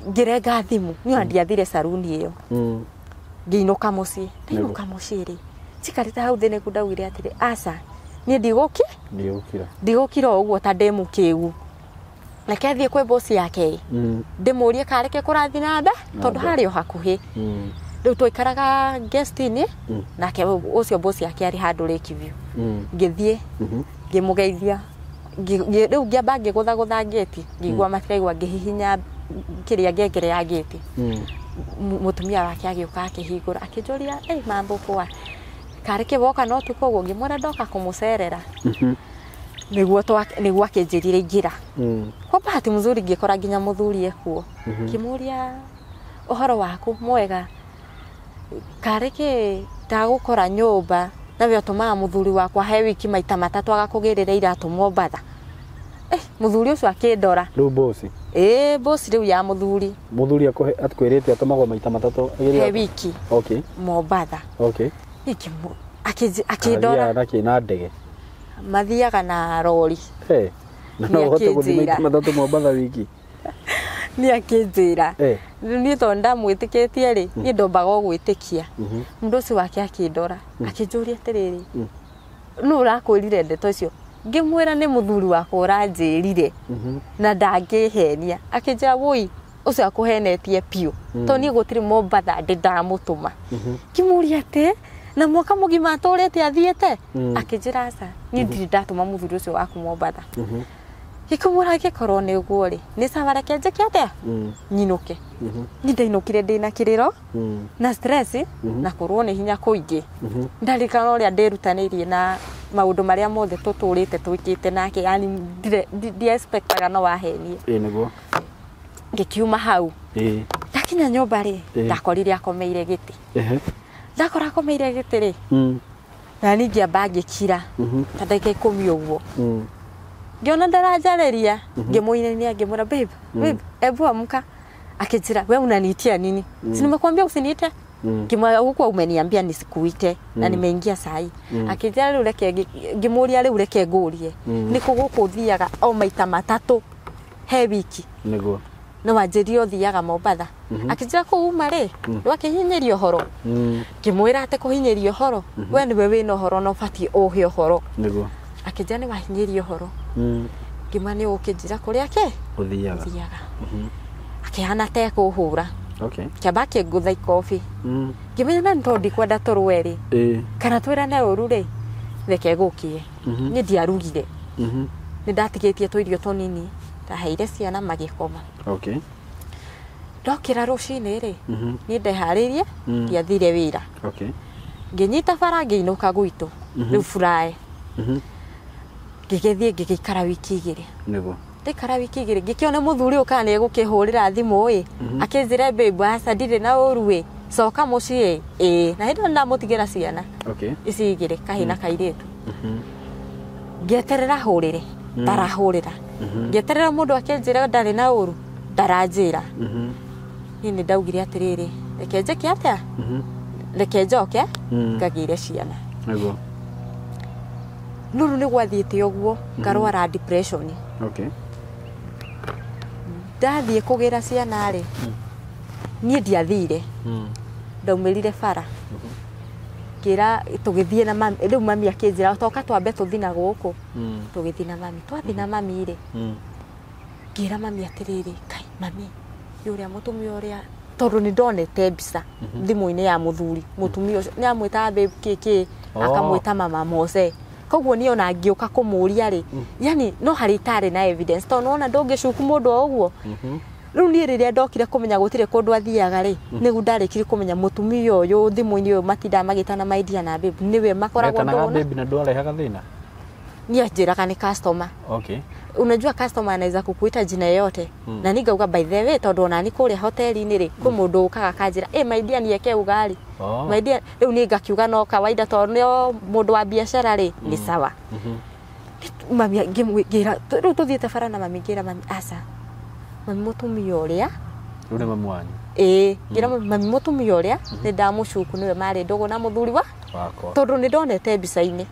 Ngĩrenga thimũ. Niĩ ona ndiathire saruni ĩyo. Ngĩinũka mũciĩ. Ndainũka mũciĩ rĩ, njikarĩte hau thĩ, nĩguo ndaugire atĩrĩ, aca, niĩ ndigũki Ndigũkira. Ndigũkira o ũguo ta ndĩ mũkĩgu. Reke thiĩ kwĩ boss yake, ndĩmũrie karĩ kĩ kũrathiĩ na mbere, tondũ mbere. harĩ o hakuhĩ. Rĩu twaikaraga guest-inĩ, nake ũcio boss yake arĩ handũ Lake View. Ngĩthiĩ, ngĩmũgeithia. Rĩu ngĩamba ngĩgũthagũtha ngĩti, ngĩigua matiraigua, ngĩhihinya kĩrĩa ngengere ya ngĩti. Mũtumia wake agĩũka akĩhingũra, akĩnjũria, "Ei, mambo poa, karĩ kĩ woka no ũtukũ ũguo?" Ngĩmwĩra ndoka kũmũcerera. Nĩguo nĩguo akĩnjĩrire ingĩra. Kwa bahati mzuri ngĩkora nginya mũthuri ekuo. Ngĩmũria, ũhoro waku? Mwega, karĩ kĩ ndagũkora nyũmba nawe ũtũmaga mũthuri wakwa he wiki maita matatũ agakũgĩrĩra iratũ Mombatha? Eh, mũthuri ũcio akĩndora. Rĩu boss? Ĩĩ, boss rĩu ya mũthuri. Mũthuri akwĩrĩte atũmagwo maita matatũ agĩrĩra? He wiki. Mombatha. Akĩndora. Athiaga na kĩ, na ndege? Mathiaga na rori. Hey. Na no Nĩ ũhote gũthiĩ akĩnjĩra. maita matatũ Mombatha wiki? Nĩ akĩnjĩra. Rĩu niĩ tondũ ndamwĩtĩkĩtie rĩ, niĩ ndombaga o gwĩtĩkia. Mũndũ ũcio wake akĩndora, akĩnjũria atĩrĩrĩ, nũ ũrakwĩrire ndeto icio? Ngĩmwĩra nĩ mũthuri wakwa ũranjĩrire na ndangĩhenia. Akĩnjĩra woi ũcio akũhenetie piũ tondũ niĩ gũtirĩ Mombatha ndĩ ndamũtũma. Ngĩmũria atĩ na mwaka mũgima atũrĩte athiĩte? Akĩnjĩra aca, niĩ ndirĩ ndatũma mũthuri ũcio waku Mombatha. Gĩkĩmwĩra angĩkorwo nĩ ũguo rĩ, nĩ sawa, reke njĩke atĩa, nyinũke. Niĩ ndainũkire ndĩna kĩrĩro na stress na kũrwo nĩ hinya kũingĩ. Ndarikana ũrĩa ndĩrutanĩirie na maũndũ marĩa mothe tũtũrĩte twĩkĩte nake, yani ndiexpectaga no wahenie. Ĩĩ nĩguo. Ngĩkiuma hau. Ndakinya nyũmba rĩ, ndakorire akomeire gĩtĩ. Ndakora akomeire gĩtĩ rĩ, na niĩ ngĩamba ngĩkira ta ndagĩka 10 ũguo. Ngĩona ndaranjarĩria, ngĩmũinainia ngĩmwĩra babe, babe, ebu amka. Akĩnjĩra we unaniitia nini? Si nimekuambia usiniite? Ngĩmwĩra huku umeniambia nisikuite na nimeingia sahi. Akĩnjĩra rĩu reke, ngĩmũria rĩu reke ngũrie, nĩkũ gũkũ ũthiaga o maita 3 he wiki? Nĩguo. No wanjĩrire ũthiaga Mombatha. Akĩnjĩra kũu uma rĩ, ndwakĩhinyĩria ũhoro. Ngĩmwĩra atĩ kũhinyĩria ũhoro, we nĩwe wĩna ũhoro na ũbatiĩ ũhe ũhoro. Nĩguo. Akĩnjĩra nĩ wahinyĩria ũhoro. Ngĩmwĩra nĩ ũkĩnjĩra kũrĩa kĩ Ũthiaga. Ũthiaga. Akĩhana ta ekũhũra. Kĩamba akĩngũtha ikobi. Ngĩmenya na nĩ tondũ ndikwenda tũrũe rĩ, kana twĩrane ũru rĩ, reke gũkĩe. Niĩ ndiarugire. Nĩ ndatigĩtie tũirio tũnini, ndaheire ciana magĩkoma. Ndokĩra rũcinĩ rĩ, niĩ ndeharĩirie, ndiathire wĩra. Ngĩnyita bara ngĩinũka gwitũ, rĩu furae. Ngĩgĩthiĩ ngĩgĩikara wiki 2. Nĩguo. Ndaikara wiki 2 ngĩkĩona mũthuri ũyũ kana nĩegũkĩhũrĩra thimũ ĩ, akĩnjĩra babe aca ndirĩ na ũru ĩ, coka mũciĩ ĩ. Na hĩndĩ ĩyo nĩndamũtigĩra ciana ici 2, kahĩĩ na kairĩtu. Ngĩeterera hũrĩre, ndarahũrĩra. Ngĩeterera mũndũ akĩnjĩra ndarĩ na ũru, ndaranjĩra. Niĩ nĩ ndaugire atĩrĩrĩ, reke njĩke atĩa? Reke njoke, ngagĩre ciana. Nĩguo. No rĩu nĩ gwathiĩte ũguo, ngarwara depression. Ndathiĩ kũgĩra ciana rĩ, niĩ ndiathire. Ndaumĩrire bara. Ngĩra tũgĩthiĩ na mami, rĩu mami akĩnjĩra toka twambe tũthiĩ na gũkũ. Tũgĩthiĩ na mami. Twathiĩ na mami rĩ, ngĩra mami atĩrĩrĩ, kai mami, nĩ ũrĩa mũtumia ũrĩa, tondũ nĩ ndonete mbica thimũ-inĩ ya mũthuri, mũtumia ũcio nĩ amwĩtaga babe kĩkĩ, akamwĩta mama Mose. Koguo niĩ ona ngĩũka kũmũria rĩ, yani no harĩ itarĩ na evidence, tondũ nĩwona ndũngĩcuku mũndũ o ũguo. Rĩu niĩ rĩrĩa ndokire kũmenya gũtirĩ kũndũ athiaga rĩ, nĩguo ndarĩkirie kũmenya mũtumia ũyũ thimũ-inĩ ũyũ matindaga magĩtana my dear na babe, nĩwe makoragwo Metanaga ndũgũ na babe na ndwarehaga thĩna? Niĩ anjĩraga nĩ customer. Unajua customer anaweza kukuita jina yoyote. Na ningauga by the way, tondũ ona ni kũrĩa hoteli-inĩ rĩ, kwĩ mũndũ ũkaga akanjĩra, ĩ my dear nieke ugali. My dear, rĩu niĩ ngakiuga no kawaida tondũ nĩo mũndũ wa biacara rĩ, nĩ sawa. Mami ngĩra, rĩu tũthiĩte bara na mami ngĩra mami aca. Mami mũtumia ũrĩa. Rĩu nĩ mami wanyu? Ĩĩ, ngĩra mami mũtumia ũrĩa, nĩ ndamũcuku nĩwe marĩ ndũgũ na mũthuri wa wakwa. Tondũ nĩ ndonete mbica-inĩ.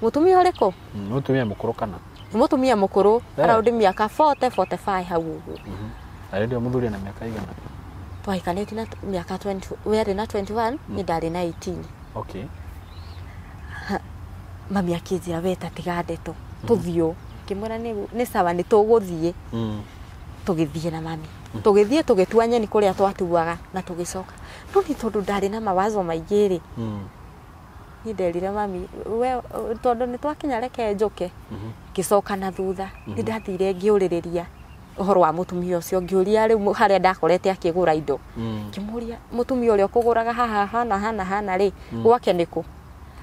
Mũtumia ũrĩkũ? Mũtumia mũkũrũ kana? Nĩ mũtumia mũkũrũ, around mĩaka 40, 45 hau ũguo. Na rĩu mũthuri ana mĩaka igana? Twahikanĩtie na mĩaka 20, we arĩ na 21, niĩ ndarĩ na 18. Mami akĩnjĩra we ta tiga ndeto, tũthiĩ ũũ. Ngĩmwĩra nĩ sawa nĩ tũgũthiĩ. Tũgĩthiĩ na mami. Tũgĩthiĩ tũgĩtua nyeni kũrĩa twatuaga na tũgĩcoka. No nĩ tondũ ndarĩ na mawazo maingĩ rĩ, niĩ nderire mami, we tondũ nĩ twakinya reke njũke. Ngĩcoka na thutha, nĩ ndathire ngĩũrĩrĩria ũhoro wa mũtumia ũcio, ngĩũria rĩu harĩa ndakorete akĩgũra indo. Ngĩmũria mũtumia ũrĩa ũkũgũraga haha hana hana hana rĩ, gwake nĩkũ?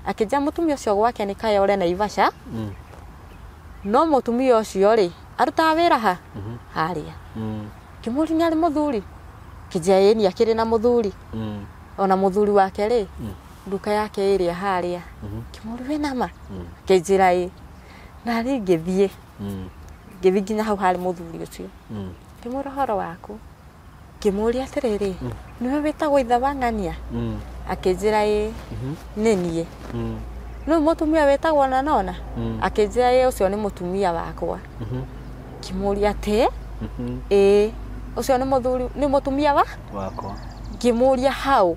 Akĩnjĩra mũtumia ũcio gwake nĩ Kayole Naivasha. No mũtumia ũcio rĩ, arutaga wĩra ha? Harĩa. Ngĩmũria nĩ arĩ mũthuri? Akĩnjĩra ĩĩ nĩ akĩrĩ na mũthuri. Ona mũthuri wake rĩ, nduka yake ĩrĩa harĩa. Ngĩmũria wĩna ma? Akĩnjĩra ĩĩ. Na rĩ ngĩthiĩ. Ngĩthiĩ nginya hau harĩ mũthuri ũcio. Ngĩmũra ũhoro waku. Ngĩmũria atĩrĩrĩ, nĩwe wĩtagwo ithe wa ng'ania? Akĩnjĩra ĩĩ, nĩ niĩ. Nĩ mũtumia wĩtagwo Nanona? Akĩnjĩra ĩĩ, ũcio nĩ mũtumia wakwa. Ngĩmũria atĩ, ĩĩ, ũcio nĩ mũthuri, nĩ mũtumia wa? Wakwa. Ngĩmũria hau.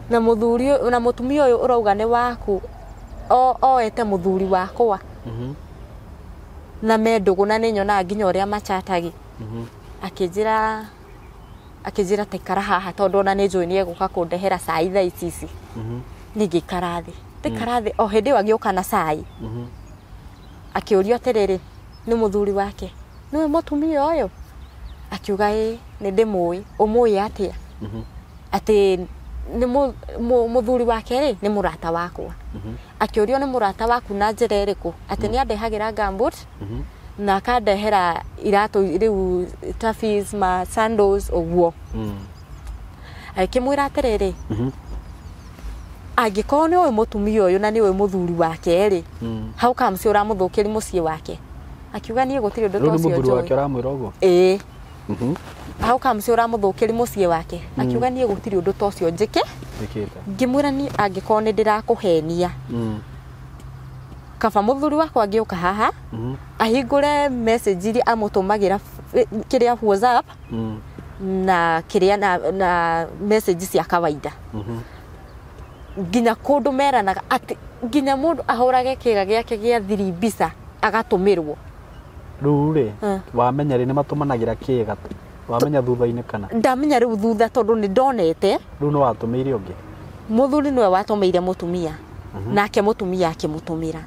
Na mũthuri ũyũ, na mũtumia ũyũ ũrauga nĩ waku, oete mũthuri wakwa. Na me ndũgũ na nĩ nyonaga nginya ũrĩa machatagi. Akĩnjĩra taikara haha tondũ ona nĩ njũĩ nĩ egũka kũndehera cai thaa ici ici. Niĩ ngĩikara thĩ, ndaikara thĩ o hĩndĩ ĩyo agĩũka na cai. Akĩũrio atĩrĩrĩ, nĩ mũthuri wake, nĩwe mũtumia ũyũ? Akiuga ĩĩ, nĩ ndĩmũĩ. Ũmũĩ atĩa? Atĩ nĩ mũthuri wake rĩ, nĩ mũrata wakwa. Akĩũrio nĩ mũrata waku na njĩra ĩrĩkũ? Atĩ nĩ andehagĩra gumboot na akandehera iratũ rĩu tafis ma sandals ũguo. Agĩkĩmwĩra atĩrĩrĩ, angĩkorwo nĩ ũĩ mũtumia ũyũ na nĩ ũĩ mũthuri wake rĩ, how comes ũramũthũkĩri mũciĩ wake? Akiuga niĩ gũtirĩ ũndũ Rĩu ta nĩ ũcio mũthuri njũĩ. wake ũramwĩra ũguo? Ĩĩ. How comes ũramũthũkĩri mũciĩ wake? Akiuga niĩ gũtirĩ ũndũ ta ũcio njĩke. Njĩkĩte. Ngĩmwĩra niĩ angĩkorwo nĩ ndĩrakũhenia, kaba mũthuri wakwa angĩũka haha ahingũre message iria amũtũmagĩra kĩrĩa WhatsApp na kĩrĩa na message cia kawaida, nginya kũndũ meranaga atĩ nginya mũndũ ahũrage kĩga gĩake gĩa thiri mbica agatũmĩrwo. Rĩu rĩ, wamenya rĩ nĩ matũmanagĩra kĩga? Wamenya thutha-inĩ kana? Ndamenya rĩu thutha tondũ nĩ ndonete. Rĩu nĩ watũmĩire ũngĩ? Mũthuri nĩwe watũmĩire mũtumia, nake mũtumia akĩmũtũmĩra.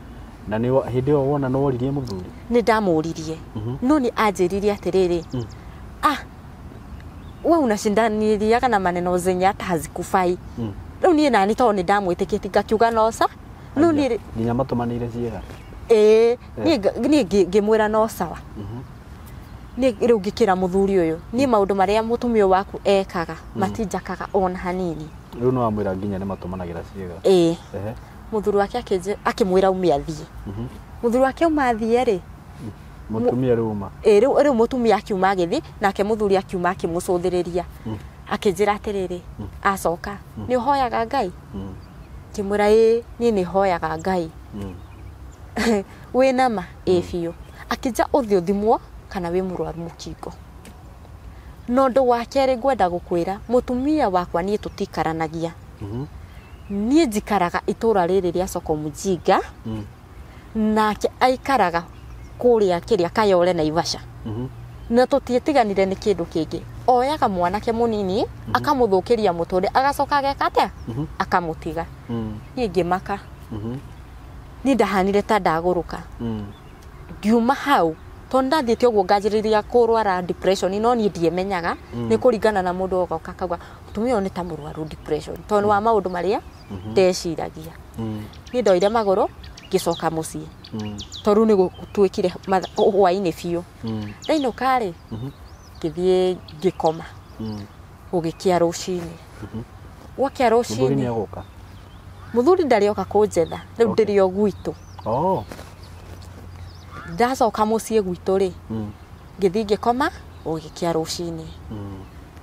Na nĩ hĩndĩ ĩyo wona nĩ woririe mũthuri? Nĩ ndamũririe, no nĩ anjĩrire atĩrĩrĩ, ah, we unashindaniliaga na maneno zenye hata hazikufai. Rĩu niĩ nani tondũ nĩ ndamwĩtĩkĩtie ngakiuga no sa no niĩ Nginya matũmanĩire ciĩga? Ĩĩ, niĩ ngĩmwĩra no sawa. Niĩ rĩu ngĩkĩra mũthuri ũyũ, niĩ maũndũ marĩa mũtumia ũyũ waku ekaga matinjakaga ona hanini. Rĩu nĩ wamwĩra nginya nĩ matũmanagĩra ciĩga? Ĩĩ. Ehe. Mũthuri wake akĩmwĩra ume athiĩ. Mũthuri wake auma athiĩ rĩ, Mũtumia rĩu uma? Ĩĩ, rĩu mũtumia akiuma agĩthiĩ, nake mũthuri akiuma akĩmũcũthĩrĩria. Akĩnjĩra atĩrĩrĩ, acoka, nĩ ũhoyaga Ngai? Ngĩmwĩra ĩĩ, niĩ nĩ hoyaga Ngai. Wĩna ma? Ĩĩ biũ. Akĩnja ũthiĩ ũthimwo kana wĩ mũrwaru mũkingo. Na ũndũ wa kerĩ ngwenda gũkwĩra, mũtumia wakwa niĩ tũtikaranagia. Niĩ njikaraga itũra rĩrĩ rĩa Soko Mjinga, nake aikaraga kũrĩa kĩrĩa Kayole Naivasha. Na tũtietiganire nĩ kĩndũ kĩngĩ. Oyaga mwanake mũnini, akamũthũkĩria mũtũrĩre, agacoka ageka atĩa? Akamũtiga. Niĩ ngĩmaka. Niĩ ndahanire ta ndagũrũka. Ngiuma hau tondũ ndathiĩte ũguo nganjĩrĩria kũrwara depression, no niĩ ndiemenyaga. Nĩ kũringana na mũndũ ogoka akauga mũtumia ũyũ nĩ ta mũrwaru depression tondũ wa maũndũ marĩa ndeciragia. Niĩ ndoire magũrũ ngĩcoka mũciĩ tondũ nĩ gũtuĩkire hwaĩ-inĩ biũ. Ndainũka rĩ, ngĩthiĩ ngĩkoma. Gũgĩkĩa rũcinĩ, gwakĩa Mũthuri nĩ rũcinĩ egũka? Mũthuri ndarĩ oka kũnjetha rĩu. Ndĩrĩ o gwitũ. Ndacoka mũciĩ gwitũ rĩ, ngĩthiĩ ngĩkoma. Gũgĩkĩa rũcinĩ,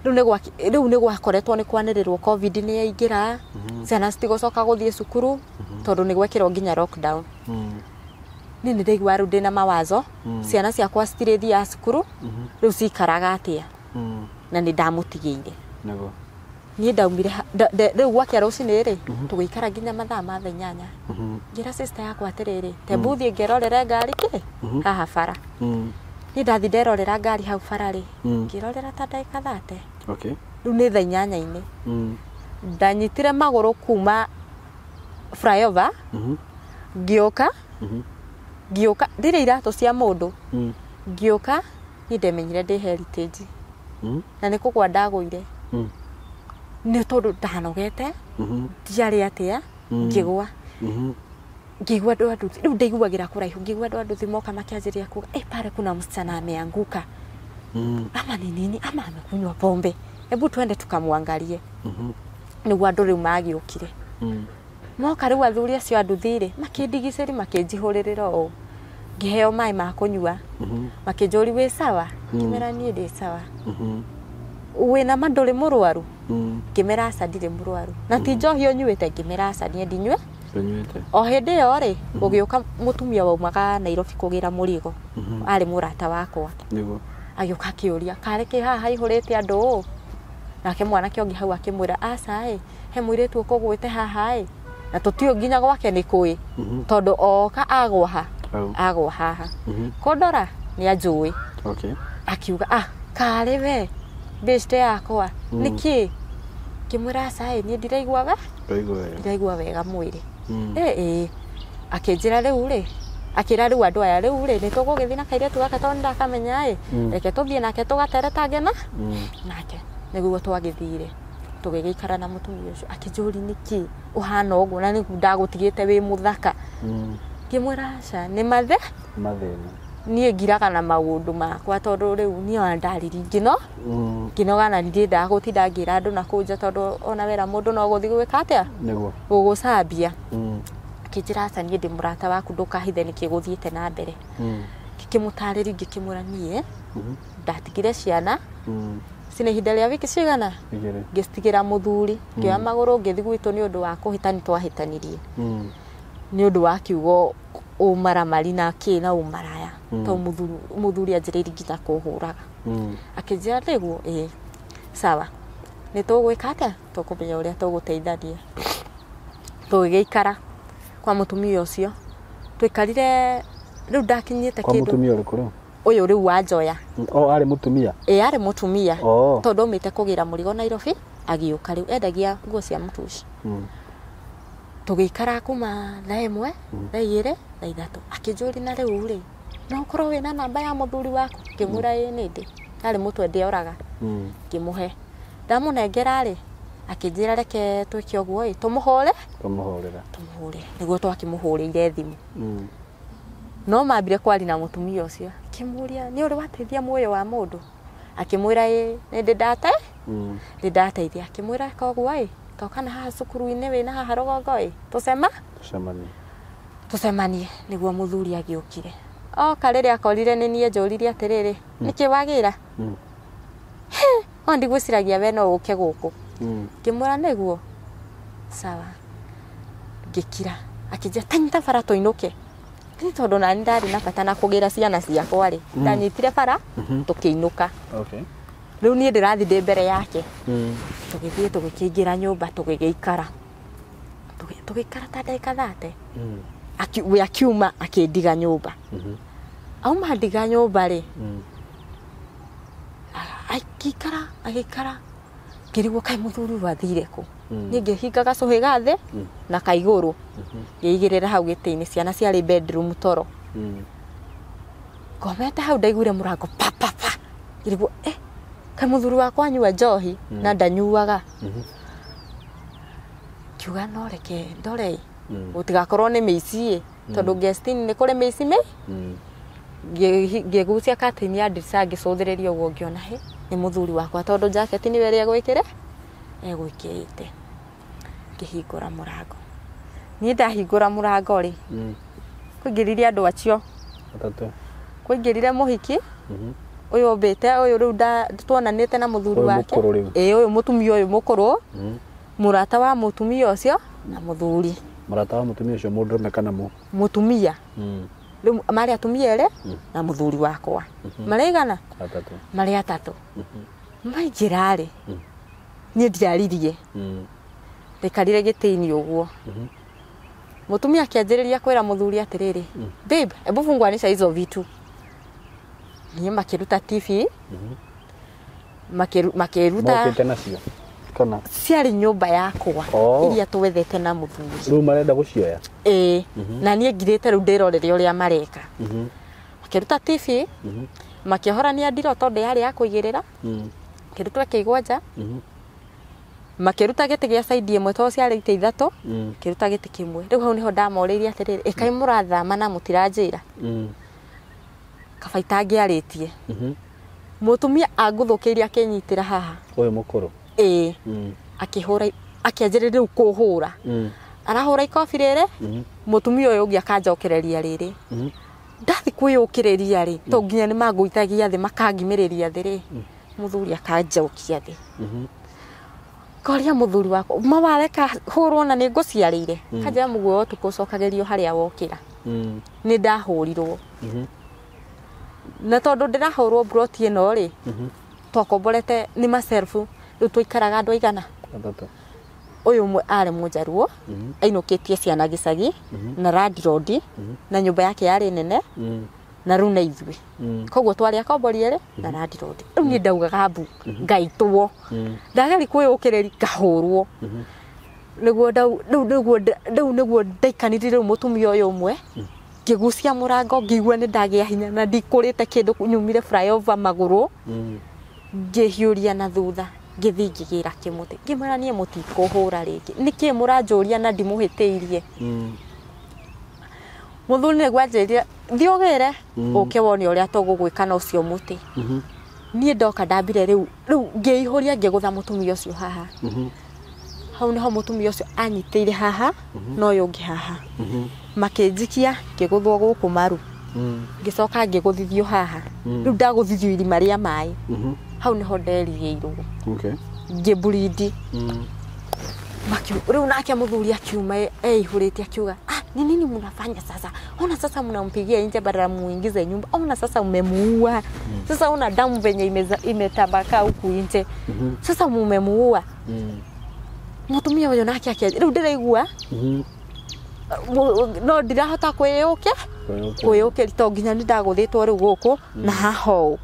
rĩu nĩ gwakoretwo nĩ kwanĩrĩrwo COVID nĩ yaingĩra, ciana citigũcoka gũthiĩ cukuru tondũ nĩ gwekĩrwo nginya lockdown. Niĩ nĩ ndaigua rĩu ndĩna mawazo, ciana ciakwa citirĩthiaga cukuru, rĩu cikaraga atĩa? Na nĩ ndamũtigĩire. Nĩguo. Niĩ ndaumire rĩu gwakĩa rũcinĩ rĩ, tũgĩikara nginya mathaa ma thaa 8. Ngĩra sister yakwa atĩrĩrĩ, tembu thiĩ ngerorere ngari kĩ haha bara. Niĩ ndathi nderorera ngari hau bara rĩ, ngĩrorera ta ndagĩka 30. Rĩu nĩ thaa inyanya-inĩ. Ndanyitire magũrũ kuma flyover, ngĩũka, ngĩũka ndirĩ iratũ cia mũndũ. Ngĩũka niĩ ndemenyire ndĩ Heritage na nĩ kũgwa ndagũire nĩ tondũ ndanogete, ndiarĩ atĩa, ngĩgwa. Ngĩigua andũ a nduthi, rĩu ndaiguagĩra kũraihu, ngĩigua andũ a nduthi moka makĩanjĩrĩria kuga, "Eh, pale kuna msichana ameanguka, ama ni nini, ama amekunywa pombe, hebu twende tukamwangalie." Nĩguo andũ rĩu magĩũkire. Moka rĩu athuri acio a nduthi rĩ, makĩndigicĩri, makĩnjihũrĩrĩra ũũ, ngĩheo maĩ ma kũnyua, makĩnjũri, "Wĩ sawa?" Ngĩmera, "Niĩ ndĩ sawa." "Wĩna ma ndũrĩ mũrwaru?" Ngĩmera, "Aca, ndirĩ mũrwaru." "Na ti njohi ũnyuĩte?" Ngĩmera, "Aca, niĩ ndinyue." Ndũnyuĩte. O hĩndĩ ĩyo rĩ, gũgĩũka mũtumia waumaga Nairobi kũgĩra mũrigo, arĩ mũrata wakwa. Agĩũka akĩũria, "Karĩ kĩ haha haihũrĩte andũ ũũ?" Nake mwanake ũngĩ hau akĩmwĩra, "Aca ĩ, he mũirĩtu ũkũgwĩte haha ĩ, na tũtiũĩ nginya gwake nĩ kũĩ, tondũ oka agwa ha." Agwa haha. Kũndora nĩ anjũĩ. Okay. Akiuga ah karĩ we beshte yakwa nĩkĩ? Ngĩmwĩra aca ĩ niĩ ndiraiguaga Ndaigua wega. ndiraigua wega mwĩrĩ. Ĩ akĩnjĩra rĩu rĩ akĩra rĩu andũ aya rĩu rĩ nĩ tũgũgĩthiĩ na kairĩtu gaka tondũ nĩndakamenya ĩ reke tũthiĩ nake tũgateretange na nake nĩguo twagĩthire tũgĩgĩikara na mũtumia ũcio akĩnjũria nĩkĩ ũhana ũguo na nĩguo ndagũtigĩte wĩ mũthaka. Ngĩmwĩra aca nĩ mathe Mathĩna. niĩ ngiraga na maũndũ makwa tondũ rĩu niĩ ona ndariri ngĩno ngĩnoga na ndiendaga gũtinda ngĩra andũ na kũu nja tondũ ona wera mũndũ no gũthiĩ gwĩka atĩa Nĩguo. gũgũcambia. Akĩnjĩra aca niĩ ndĩ mũrata waku ndũkahithe nĩkĩ gũthiĩte na mbere. Ngĩkĩmũtarĩria ngĩkĩmwĩra niĩ ndatigire ciana cina ihinda rĩa wiki cigana Igĩrĩ. ngĩcitigĩra mũthuri ngĩoya magũrũ ngĩthiĩ gwitũ nĩ ũndũ wa kũhĩtani twahĩtanirie nĩ ũndũ wa kiugo ũmaramari na kĩ na ũmaraya tondũ mũthuri anjĩrĩirie nginya kũhũraga. Akĩnjĩra nĩguo ĩĩ sawa nĩ tũgwĩka atĩa tũkũmenya ũrĩa tũgũteithania. Tũgĩgĩikara kwa mũtumia ũcio tũikarire rĩu ndakinyĩte Kwa kĩndũ mũtumia ũrĩkũ rĩu? ũyũ rĩu wanjoya. O arĩ mũtumia? Ĩ arĩ mũtumia Oh. tondũ aumĩte kũgĩra mũrigo Nairobi agĩũka rĩu endagia nguo cia mũtuci. Tũgĩikara kuma thaa ĩmwe thaa igĩrĩ thaa ithatũ akĩnjũria na rĩu rĩ no ũkorwo wĩna namba ya mũthuri waku? Ngĩmwĩra ĩĩ nĩ ndĩ arĩ mũtwe ndĩoraga. Ngĩmũhe ndamũnengera rĩ akĩnjĩra reke twĩke ũguo ĩ tũmũhũre Tũmũhũrĩra. tũmũhũrĩre nĩguo twakĩmũhũrĩire thimũ. No mambire kwaria na mũtumia ũcio akĩmũria nĩ ũrĩ wateithia muoyo wa mũndũ? Akĩmwĩra ĩ nĩ ndĩ ndate nĩ ndateithia. Akĩmwĩra koguo ĩ toka na haha cukuru-inĩ wĩna haha rũgongo ĩ tũcema Tũcemanie. tũcemanie nĩguo mũthuri agĩũkire. Oka rĩrĩa akorire nĩ niĩ njũririe atĩrĩrĩ nĩkĩ wagĩra? O ndigwĩciragia we no ũke gũkũ. Ngĩmwĩra nĩguo sawa ngĩkira akĩnjĩra tanyita bara tũinũke. Ni tondũ nani ndarĩ na bata na kũgĩra ciana ciakwa rĩ ndanyitire bara tũkĩinũka. Okay. Rĩu niĩ ndĩrathiĩ ndĩ mbere yake tũgĩthiĩ tũgĩkĩingĩra nyũmba tũgĩgĩikara tũgĩikara ta ndagĩka thate we akiuma akĩndiga nyũmba. Auma ndiga nyũmba rĩ agĩikara agĩikara ngĩrigwo kaĩ mũthuri ũyũ athire kũ. Niĩ ngĩhinga gacũhĩ ga thĩ na kaigũrũ ngĩigĩrĩra hau gĩtĩ-inĩ ciana ciarĩ bedroom toro. Ngomete hau ndaiguire mũrango pa pa pa ngĩrigwo kaĩ mũthuri wakwa anyua njohi na ndanyuaga. Ngiuga no reke ndore gũtigakorwo nĩ mĩici ĩ tondũ guest-inĩ nĩ kũrĩ mĩici mĩ ngĩgucia curtain ya ndirica ngĩcũthĩrĩria ũguo ngĩona hĩ nĩ mũthuri wakwa tondũ jacket nĩwe ĩrĩa egwĩkĩre egwĩkĩrĩte. Ngĩhingũra mũrango niĩ ndahingũra mũrango rĩ kũingĩrire andũ acio Atatũ. kũingĩrire mũhiki ũyũ ũmbĩte ũyũ rĩu tuonanĩte na mũthuri Ũyũ wake mũkũrũ rĩu. ĩ ũyũ mũtumia ũyũ mũkũrũ mũrata wa mũtumia ũcio na mũthuri. Mũrata wa mũtumia ũcio mũndũrũme kana mũ? Mũtumia rĩu marĩ atumia erĩ na mũthuri wakwa marĩ igana Atatũ. marĩ atatũ maingĩra rĩ niĩ ndiaririe ndaikarire gĩtĩ-inĩ ũguo. Mũtumia akĩanjĩrĩria kwĩra mũthuri atĩrĩrĩ babe hebu funguanisha hizo vitu. Niĩ makĩruta TV makĩruta Mokĩte nacio kana ciarĩ nyũmba yakwa Oh. iria twethete na mũthuri rĩu marenda gũcioya? Ĩĩ na niĩ ngirĩte rĩu ndĩrorere ũrĩa mareka. Makĩruta TV makĩohorania ndiro tondũ yarĩ ya kũigĩrĩra kĩrutwo ĩkĩigwo nja makĩruta gĩtĩ gĩa side ĩmwe tondũ ciarĩ itĩ ithatũ kĩruta gĩtĩ kĩmwe rĩu hau nĩho ndamorĩirie atĩrĩrĩ ĩkai mũrathama na mũtiranjĩra kaba itangĩarĩtie. Mũtumia angũthũkĩirie akĩnyitĩra haha Ũyũ mũkũrũ. Ĩĩ akĩhũra akĩanjĩrĩria rĩu kũhũra arahũra ikobi rĩrĩ mũtumia ũyũ ũngĩ akanjokereria rĩrĩ ndathi kwĩyũkĩrĩria rĩ to nginya nĩ mangũithagia thĩ makangimĩrĩria thĩ rĩ mũthuri akanjokia thĩ ngoria mũthuri wakwa ma wareka hũrwo na nĩ ngũciarĩire kanjĩra mũguo ũtukũ ũcokagĩrio harĩa wokĩra nĩ ndahũrirwo na tondũ ndĩrahũrwo mburoti ĩno rĩ twakomborete nĩ maselfu rĩu twaikaraga andũ aigana Atatũ. Ũyũ ũmwe arĩ mũnjaruo, ainũkĩtie ciana gĩcagi na landlord, na nyũmba yake yarĩ nene, na rĩu na ithuĩ. Koguo twarĩ akombori erĩ na landlord. Rĩu niĩ ndaugaga mbu ngaitwo, ndageri kwĩyũkĩrĩri ngahũrwo. Nĩguo rĩu nĩguo ndaikanire rĩu mũtumia ũyũ ũmwe, ngĩgucia mũrango, ngĩigua nĩ ndagĩa hinya na ndikũrĩte kĩndũ, nyumire flyover magũrũ, ngĩhiũria na thutha, ngĩthiĩ ngĩgĩra kĩmũtĩ, ngĩmwĩra niĩ mũtikũhũra rĩngĩ, nĩkĩ mũranjũria na ndimũhĩtĩirie. Mũthuri nĩguo anjĩrire thiĩ ũgĩre ũke wone ũrĩa tũgũgwĩka na ũcio mũtĩ. Niĩ ndoka ndambire rĩu ngĩihũria, ngĩgũtha mũtumia ũcio haha. Hau nĩho mũtumia ũcio anyitĩire haha na ũyũ ũngĩ haha, makĩnjikia ngĩgũthwo gũkũ maru, ngĩcoka ngĩgũthithio haha. Rĩu ndagũthithio irima rĩa maĩ, hau nĩho nderigĩirwo. Ngĩmburindi. Rĩu nake mũthuri akiuma eihũrĩte, akiuga, ah, ni nini mnafanya sasa? Ona sasa mnampigia nje badala muingize nyumba. Ona sasa umemuua. Sasa una damu venye imetabaka huku nje. Sasa mumemuua. Mũtumia ũyũ nake akĩanjia rĩu ndĩraigua no ndirahota kwĩyũkia kwĩyũkĩria, to nginya nĩ ndagũthĩtwo rĩu gũkũ na haha ũũ.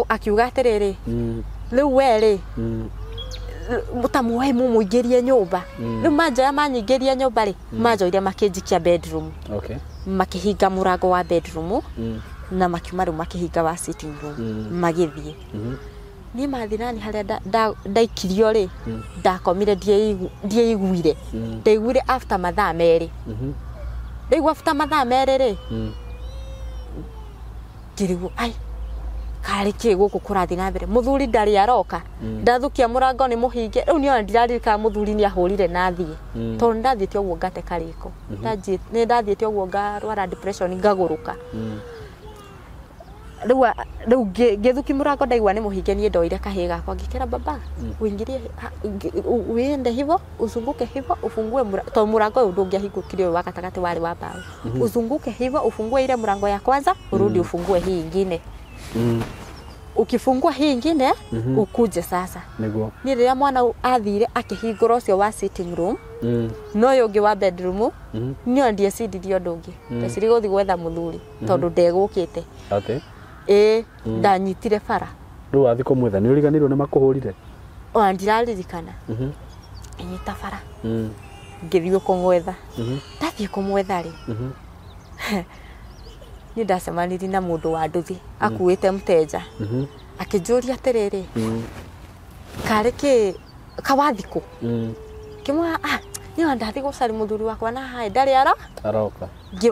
Akiuga atĩrĩrĩ, rĩu we rĩ ta muoe mumuingĩrie nyũmba. Rĩu manjoya manyingĩria nyũmba rĩ, manjoire makĩnjikia bedroom. Makĩhinga mũrango wa bedroom na makiuma rĩu makĩhinga wa sitting room, magĩthiĩ. Niĩ mathiĩ nani harĩa ndaikirio rĩ, ndakomire ndieiguire. Ndaiguire after mathaa merĩ. Ndaigua after mathaa merĩ rĩ, ngĩrigwo ai karĩ kĩ gũkũ kũrathiĩ na mbere. Mũthuri ndarĩ aroka, ndathukia mũrango nĩ mũhinge. Rĩu niĩ ona ndiraririkana mũthuri nĩ ahũrire na thiĩ, tondũ nĩ ndathiĩte ũguo ngate karĩko, nĩ ndathiĩte ũguo ngarwara depression ngagũrũka. Rĩu ngĩthuki mũrango ndaigua nĩ mũhinge, niĩ ndoire kahĩĩ gakwa ngĩkĩra baba uingirie uende hivyo uzunguke hivyo ufungue tondũ mũrango ũyũ ndũngĩahingũkire, ũyũ wa gatagatĩ warĩ wa mbaũ. Uzunguke hivyo ufungue ile mlango ya kwanza, urudi ufungue hii ingine. Ukifungua hii ingine ukuje sasa. Nĩguo. Niĩ rĩrĩa mwana athire akĩhingũra ũcio wa sitting room, no ũyũ ũngĩ wa bedroom, niĩ ndiecirie ũndũ ũngĩ. Ndecirie gũthiĩ gwetha mũthuri tondũ ndegũkĩte. Atĩ? Ĩĩ, ndanyitire bara. Rĩu wathiĩ kũmwetha nĩ ũriganĩirwo nĩ makũhũrire? Ona ndiraririkana. Ngĩnyita bara. Ngĩthiĩ kũmwetha. Ndathiĩ kũmwetha rĩ, niĩ ndacemanirie na mũndũ wa nduthi akuĩte mteja, akĩnjũria atĩrĩrĩ, karĩ kĩ kawathikũ? Ngĩmwĩra ah, niĩ ona ndathiĩ gũcaria mũthuri wakwa na haha ndarĩ aroka.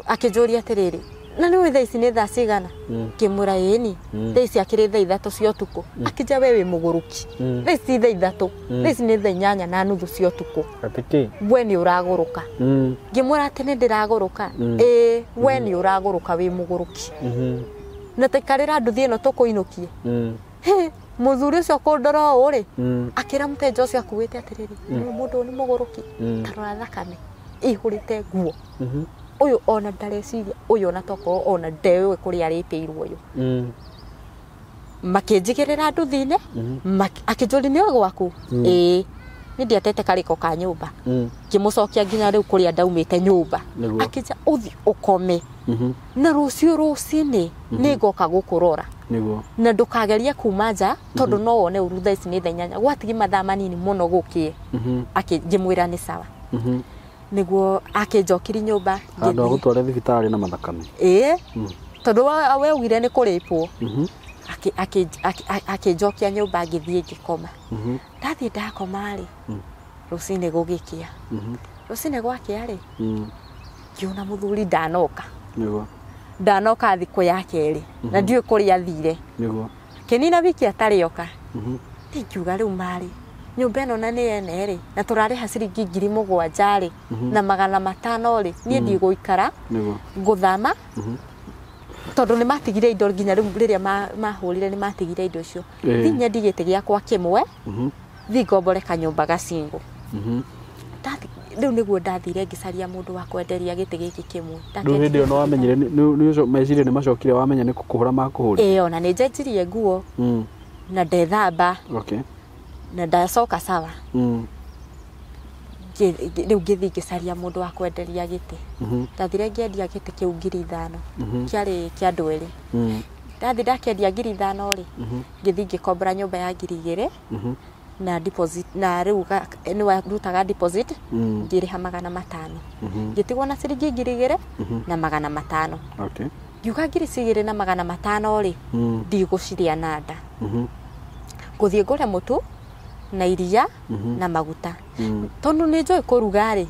Akĩnjũria atĩrĩrĩ, na nĩ ũĩ thaa ici nĩ thaa cigana? Ngĩmwĩra ĩni, thaa ici akĩrĩ thaa 3 cia ũtukũ. Akĩnjĩra we wĩ mũgũrũki, thaa ici ti thaa 3, thaa ici nĩ thaa 8:30 cia ũtukũ. Atĩ kĩ? We nĩ ũragũrũka. Ngĩmwĩra atĩ nĩ ndĩragũrũka. Ĩĩ, we nĩ ũragũrũka wĩ mũgũrũki. Na taikarĩra nduthi ĩno tũkũinũkie. Mũthuri ũcio kũndora ũũ rĩ, akĩra mũtenja ũcio akuĩte atĩrĩrĩ, mũndũ ũyũ nĩ mũgũrũki, ta rora thakame ĩihũrĩte nguo. Ũyũ ona ndareciria, ũyũ ona tokorwo ona ndeũĩ kũrĩa arĩpĩirwo ũyũ. Makĩnjigĩrĩra nduthi-inĩ, akĩnjũria nĩ ũĩ gwaku? Ĩĩ. Niĩ ndiatete karĩko ka nyũmba. Ngĩmũcokia nginya rĩu kũrĩa ndaumĩte nyũmba. Akĩnjĩra ũthiĩ ũkome. Na rũciũ rũcinĩ nĩngoka gũkũrora. Nĩguo. Na ndũkagerie kuma nja tondũ no wone ũru thaa ici nĩ thaa 8. Gwatigi mathaa manini mũno gũkĩe. Ngĩmwĩra nĩ sawa. Nĩguo akĩnjokirie nyũmba. Handũ ha gũtwara thibitarĩ na mathakame. Ĩĩ. Tondũ we augire nĩ kũrĩpwo. Akĩnjokia nyũmba ngĩthiĩ ngĩkoma. Ndathiĩ ndakoma rĩ, rũcinĩ gũgĩkĩa. Rũcinĩ gwakĩa rĩ, ngĩona mũthuri ndanoka. Nĩguo. Ndanoka thikũ ya kerĩ na ndiũĩ kũrĩa athire. Nĩguo. Kĩnina wiki atarĩ oka. Ngiuga rĩu marĩ nyũmba ĩno na nĩ ene rĩ, na tũrarĩha ciringi 7,000 rĩ, na 500 rĩ, niĩ ndigũikara. Nĩguo. Ngũthama. Tondũ nĩ matigire indo nginya rĩu rĩrĩa mahũrire nĩ matigire indo icio. Thiĩ nyendie gĩtĩ gĩakwa kĩmwe, thiĩ ngombore kanyũmba gacingo. Rĩu nĩguo ndathire ngĩcaria mũndũ wa kwenderia gĩtĩ gĩkĩ kĩmwe. Rĩu hĩndĩ ĩyo nĩ wamenyire nĩ ũcio meciria nĩ macokire wamenya nĩ kũhũra makũhũrire? Ĩĩ, ona nĩ njenjirie nguo na ndethamba. Na ndacoka sawa. Rĩu ngĩthiĩ ngĩcaria mũndũ wa kwenderia gĩtĩ. Ndathire ngĩendia gĩtĩ kĩu 5,000. Kĩarĩ kĩa andũ erĩ. Ndathi ndakĩendia 5,000 rĩ, ngĩthiĩ ngĩkombora nyũmba ya 2,000 na deposit, na rĩu nĩ warutaga deposit ngĩrĩha 500. Ngĩtigwo na ciringi 2,500. Okay. Ngiuga 2,500 rĩ, ndigũcirĩa na nda. Ngũthiĩ ngũre mũtu na iria na maguta. Tondũ nĩ njũĩ kũruga rĩ,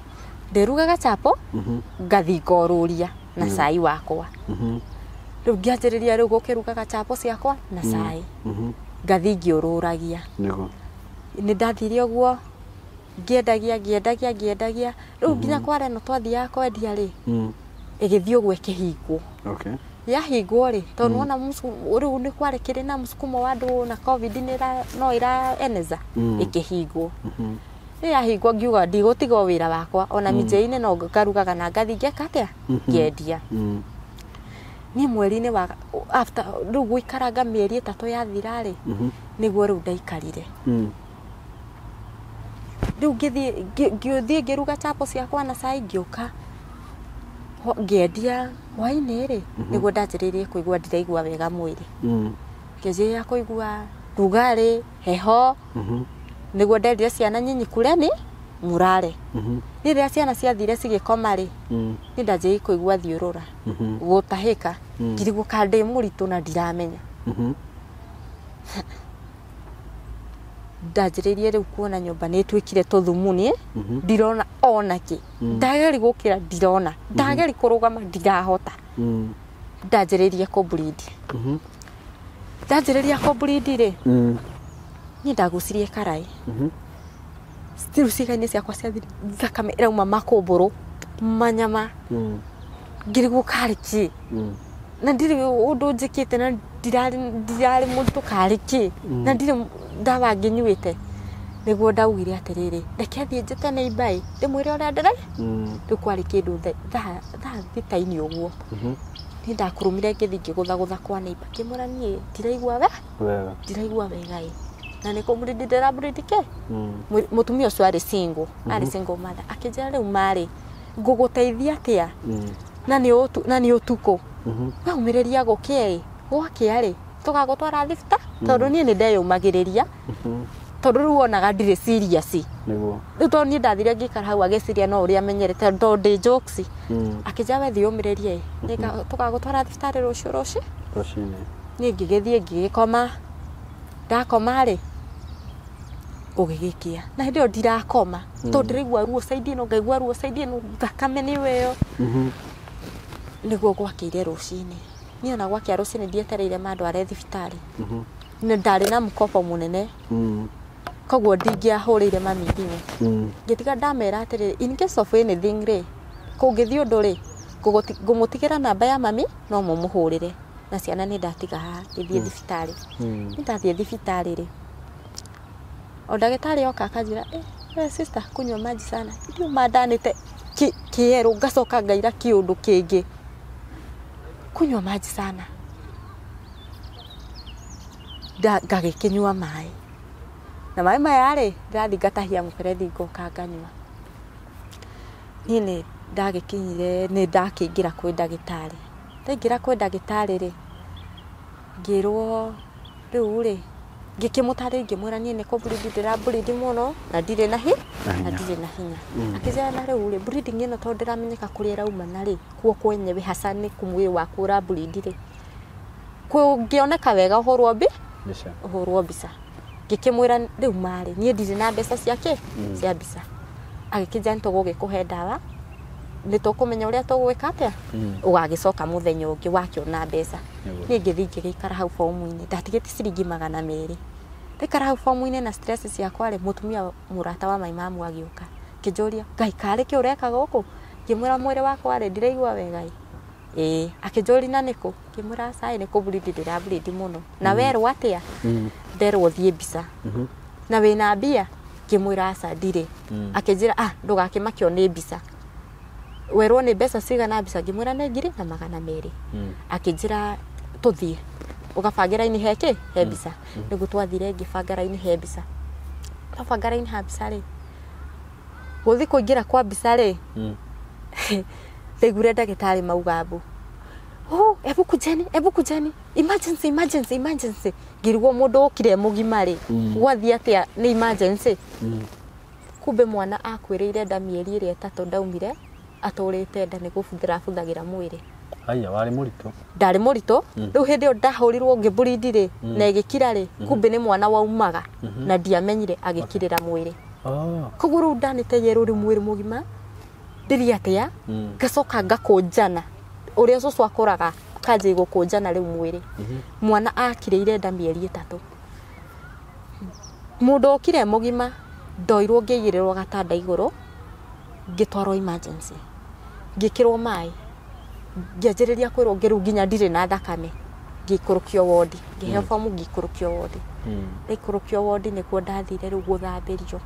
ndĩrugaga chapo ngathiĩ ngorũria na cai wakwa. Rĩu ngĩanjĩrĩria rĩu gũkĩrugaga chapo ciakwa na cai. Ngathiĩ ngĩũrũragia. Nĩguo. Nĩ ndathire ũguo ngĩendagia rĩu nginya kware ĩno twathiaga kwendia rĩ, ĩgĩthiĩ ũguo ĩkĩhingwo. Okay. Yahingwo rĩ, tondũ nĩwona rĩu nĩ kwarĩ kĩrĩ na mũsukumo wa andũ na COVID no ĩraeneza, ĩkĩhingwo. Rĩrĩa yahingwo ngiuga ndigũtiga wĩra wakwa, ona mĩjĩ-inĩ no ngarugaga na ngathiĩ ngeka atĩa, ngĩendia. Niĩ mweri-inĩ wa after rĩu gũikaranga mĩeri 3 yathira rĩ, nĩguo rĩu ndaikarire. Rĩu ngĩthiĩ ngĩruga chapo ciakwa na cai ngĩũka ngĩendia hwaĩ-inĩ rĩ, nĩguo ndanjĩrĩirie kũigua ndiraigua wega mwĩrĩ. Ngĩanjĩrĩria kũigua rugarĩ, heho, nĩguo nderire ciana nyinyi kureni mũrare. Rĩrĩa ciana ciathire cigĩkoma rĩ, nĩ ndanjĩrĩirie kũigua thiũrũra, gũtahĩka, ngirigwo ka ndĩ mũritũ na ndiramenya. Ndanjĩrĩirie rĩu kuona nyũmba nĩ ĩtuĩkire tũthumuni, ndirona ona kĩ. Ndageri gũkĩra ndirona, ndageri kũrũgama ndirahota. Ndanjĩrĩirie kũmburindi. Ndanjĩrĩria kũmburindi rĩ, niĩ ndagucirie karai. Still ciĩga-inĩ ciakwa ciathire thakame ĩrauma makũmbũrũ, manyama, ngirigwo karĩ kĩ. Na ndirĩ ũndũ njĩkĩte na ndirarĩ mũritũ karĩ kĩ, na ndirĩ ndawa ngĩnyuĩte. Nĩguo ndaugire atĩrĩrĩ, reke thiĩ njĩte neighbour ĩ, ndĩmwĩre ũrĩa ndĩre. Rĩu kwarĩ kĩndũ thaa 6 ũguo. Niĩ ndakurumire ngĩthiĩ ngĩgũthagũtha kwa neighbour, ngĩmwĩra niĩ ndiraigua wega, ndiraigua wega ĩ, na nĩ kũmburindi ndĩramburindi kĩ. Mũtumia ũcio arĩ single, arĩ single mother. Akĩnjĩra rĩu marĩ ngũgũteithia atĩa na nĩ ũtukũ, waumĩrĩria gũkĩa ĩ, gwakĩa rĩ tũgagũtwara thibitarĩ, tondũ niĩ nĩ ndeyũmagĩrĩria, tondũ rĩu wonaga ndirĩ serious. Nĩguo. Rĩu tondũ niĩ ndathire ngĩikara hau agĩciria no ũrĩa amenyerete tondũ ndĩ jokes. Akĩnjĩra we thiĩ ũmĩrĩrie ĩ, tũgagũtwara thibitarĩ rũciũ rũcinĩ. Niĩ ngĩgĩthiĩ ngĩgĩkoma. Ndakoma rĩ, gũgĩgĩkĩa. Na hĩndĩ ĩyo ndirakoma, tondũ ndĩraigua ruo side ĩno, ngaigua ruo side ĩno, thakame nĩyo ĩyo. Nĩguo gwakĩire rũcinĩ. Niĩ ona gwakĩa rũcinĩ ndietereire mandware thibitarĩ. Nĩ ndarĩ na mũkobo mũnene. Koguo ndingĩahũrĩire mami thimũ. Ngĩtiga ndamera atĩrĩrĩ, in case of anything rĩ, kũngĩthiĩ ũndũ rĩ, ngũmũtigĩra namba ya mami no mũmũhũrĩre. Na ciana nĩ ndatiga haha ngĩthiĩ thibitarĩ. Nĩ ndathiĩ thibitarĩ rĩ, o ndagĩtarĩ oka akanjĩra, sister, kunywa maji sana. Ndiuma ndanĩte kĩerũ ngacoka ngaira kĩũndũ kĩngĩ. Kunywa maji sana. Ngagĩkĩnyua maĩ. Na maĩ maya rĩ, ndĩrathiĩ ngatahia mũberethi ngoka nganyua. Niĩ nĩ ndagĩkinyire, nĩ ndakĩingĩra kwĩ ndagĩtarĩ. Ndaingĩra kwĩ ndagĩtarĩ rĩ, ngĩrwo rĩu rĩ, ngĩkĩmũtarĩria ngĩmwĩra niĩ nĩ kũmburindi ndĩramburindi mũno na ndirĩ na na ndirĩ na hinya. Akĩnjĩra na rĩu rĩ, bleeding ĩno tondũ ndĩramenyeka kũrĩa ĩrauma na rĩ, kuo kwenyewe haca nĩ mwĩrĩ waku ũramburindi rĩ, kũngĩoneka wega ũhũrwo mbica. Ũhũrwo mbica. Ngĩkĩmwĩra rĩu marĩ, niĩ ndirĩ na mbeca cia kĩ? Cia mbica. Agĩkĩnjĩra nĩ tũgũgĩkũhe ndawa, nĩ tũkũmenya ũrĩa tũgwĩka atĩa, ũgagĩcoka mũthenya ũngĩ wakĩona mbeca. Niĩ ngĩthiĩ ngĩgĩikara hau bomu-inĩ, ndatigĩte ciringi 200. Ndaikara hau bomu-inĩ na stress ciakwa rĩ, mũtumia mũrata wa my mamu agĩũka. Akĩnjũria, Ngai karĩ kĩ ũreka gũkũ? Ngĩmwĩra mwĩrĩ wakwa rĩ, ndiraigua wega ĩ. Ĩĩ, akĩnjũria na nĩkũ? Ngĩmwĩra aca nĩ kũmburindi ndĩramburindi mũno. Na werwo atĩa? Nderwo thiĩ mbica. Na wĩna mbia? Ngĩmwĩra aca ndirĩ. Akĩnjĩra ndũgakĩmakio nĩ mbica. Werwo nĩ mbeca cigana mbica? Ngĩmwĩra nĩ 2,200. Akĩnjĩra tũthiĩ. Ũgabangĩra raini he kĩ? He mbica. Nĩguo twathire ngĩbanga raini he mbica. Twabanga raini ha mbica rĩ, gũthiĩ kũingĩra kwa mbica rĩ, ndaiguire ndagĩtarĩ mauga mbu, "Oh, ebu kujeni, ebu kujeni, emergency, emergency, emergency." Ngĩrigwo mũndũ ũkire mũgima rĩ, gwathiĩ atĩa nĩ emergency? Kumbe mwana akuĩrĩire nda mĩeri ĩrĩa 3 ndaumire atũrĩte nda nĩ gũbuthĩra abuthagĩra mwĩrĩ. Haya, warĩ mũritũ? Ndarĩ mũritũ. Rĩu hĩndĩ ĩyo ndahũrirwo ngĩmburindi rĩ, na ĩgĩkira rĩ, kumbe nĩ mwana waumaga na ndiamenyire agĩkirĩra mwĩrĩ. Koguo rĩu ndanĩte yerũ rĩu mwĩrĩ mũgima ndĩri atĩa, ngacoka ngakũnjana ũrĩa cũcũ akũraga akanjia gũkũnjana rĩu mwĩrĩ. Mwana akirĩire nda mĩeri 3. Mũndũ okire mũgima ndoirwo ngĩigĩrĩrwo gatanda igũrũ, ngĩtwarwo emergency, ngĩkĩrwo maĩ, ngĩanjĩrĩria kwĩrwo ngĩrũ nginya ndirĩ na thakame, ngĩikũrũkio wondi, ngĩheo bomu ngĩikũrũkio wondi. Ndaikũrũkio wondi nĩkuo ndathire rĩu gũthambĩrio.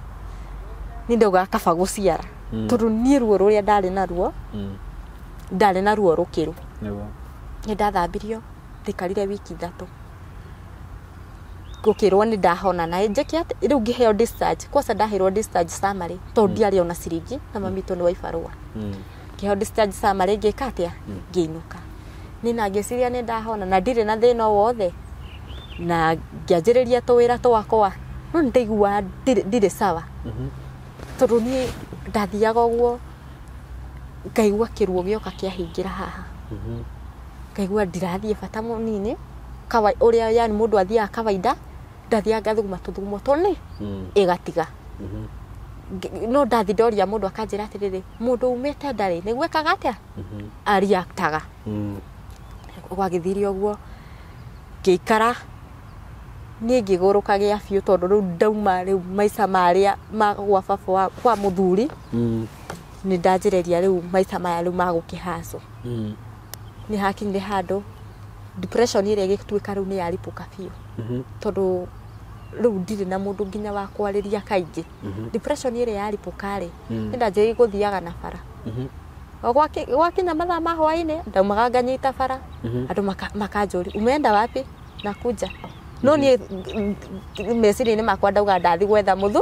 Nĩ ndaugaga kaba gũciara, tondũ niĩ ruo rũrĩa ndarĩ naruo, ndarĩ na ruo rũkĩru. Nĩ ndathambirio, ndaikarire wiki 3. Ngũkĩrwo nĩ ndahona na njĩke atĩ rĩu ngĩheo discharge. Kwanza ndaheirwo discharge summary tondũ ndiarĩ ona ciringi na mami witũ nĩ wa ibarũa. Ngĩheo discharge summary ngĩka atĩa? Ngĩinũka. Niĩ na ngĩciria nĩ ndahona na ndirĩ na thĩna o wothe, na ngĩanjĩrĩria tũwĩra twakwa, no nĩ ndaiguaga ndirĩ sawa. Tondũ niĩ ndathiaga ũguo ngaigua kĩruo gĩoka kĩahingĩra haha. Ngaigua ndirathiĩ bata mũnini, ũrĩa yani mũndũ athiaga kawaida, ndathiaga ngathuguma tũthugumo tũnini, ĩgatiga. No ndathi ndoria mũndũ akanjĩra atĩrĩrĩ, mũndũ umĩte ndarĩ nĩguo ekaga atĩa? Ariaktaga. Gwagĩthire ũguo ngĩikara niĩ ngĩgũrũka gĩa biũ tondũ rĩu ndauma rĩu maica marĩa ma gwa baba wa kwa mũthuri, nĩ ndanjĩrĩria rĩu maica maya rĩu ma gũkĩhacwo. Nĩ hakinyire handũ depression ĩrĩa ĩgĩtuĩka rĩu nĩ yaripũka biũ, tondũ rĩu ndirĩ na mũndũ nginya wa kwarĩria kaingĩ. Depression ĩrĩa yaripũka rĩ, nĩ ndanjĩrĩirie gũthiaga na bara. Gwakinya mathaa ma hwaĩ-inĩ ndaumaga nganyita bara, andũ makanjũria umeenda wapi? Nakuja. No niĩ meciria-inĩ makwa ndauga ndathi gwetha mũthu.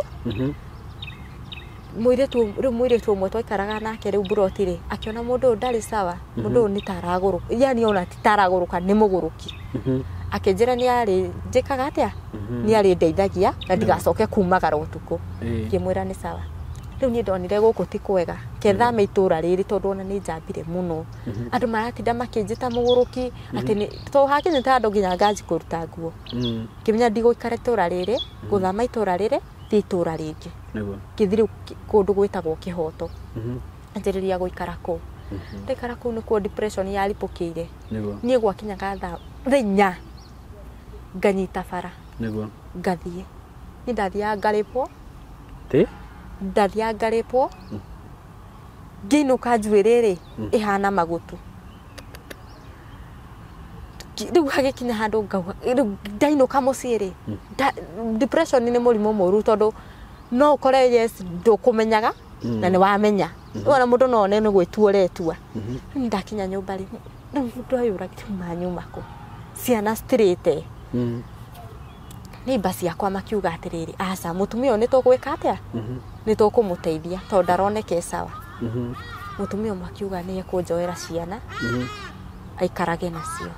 Mũirĩtu rĩu mũirĩtu ũmwe twaikaraga nake rĩu mburoti rĩ, akĩona mũndũ ũyũ ndarĩ sawa, mũndũ ũyũ nĩ ta aragũrũka, yani ona ti ta aragũrũka, nĩ mũgũrũki. Akĩnjĩra nĩ arĩ njĩkaga atĩa? Nĩ arĩ ndeithagia na ndigacoke kumagara ũtukũ. Ngĩmwĩra nĩ sawa. Rĩu niĩ ndonire gũkũ ti kwega, kethame itũra rĩrĩ tondũ ona nĩ njambire mũno. Andũ maratinda makĩnjĩta mũgũrũki, atĩ nĩ tondũ hakinyĩte handũ nginya nganji kũruta nguo. Ngĩmenya ndigũikara itũra rĩrĩ, gũthama itũra rĩrĩ, thiĩ itũra rĩngĩ. Ngĩthiĩ rĩu kũndũ gwĩtagwo Kĩhoto. Anjĩrĩria gũikara kũu. Ndaikara kũu nĩkuo depression yaripũkĩire. Niĩ gwakinyaga thaa 4 nganyita bara. Ngathiĩ. Niĩ ndathiaga ngarĩpwo. Ndathiaga ngarĩpwo. Ngĩinũka njuĩrĩ rĩ, ĩhana magutu. Rĩu hagĩkinya handũ ngauga, rĩu ndainũka mũciĩ rĩ, depression nĩ mũrimũ mũru tondũ no ũkore yes ndũkũmenyaga na nĩ wamenya. Rĩu ona mũndũ no one nĩ gwĩtua ũretua. Rĩu ndakinya nyũmba rĩ, rĩu mũndũ ũyũ ũragĩte manyuma kũ? Ciana citirĩte. Neighbors ciakwa makiuga atĩrĩrĩ, aca mũtumia ũyũ nĩ tũgwĩka atĩa? Nĩ tũkũmũteithia tondũ ndaroneka e sawa. Mũtumia ũmwe akiuga nĩ ekũnjoera ciana, aikarage nacio.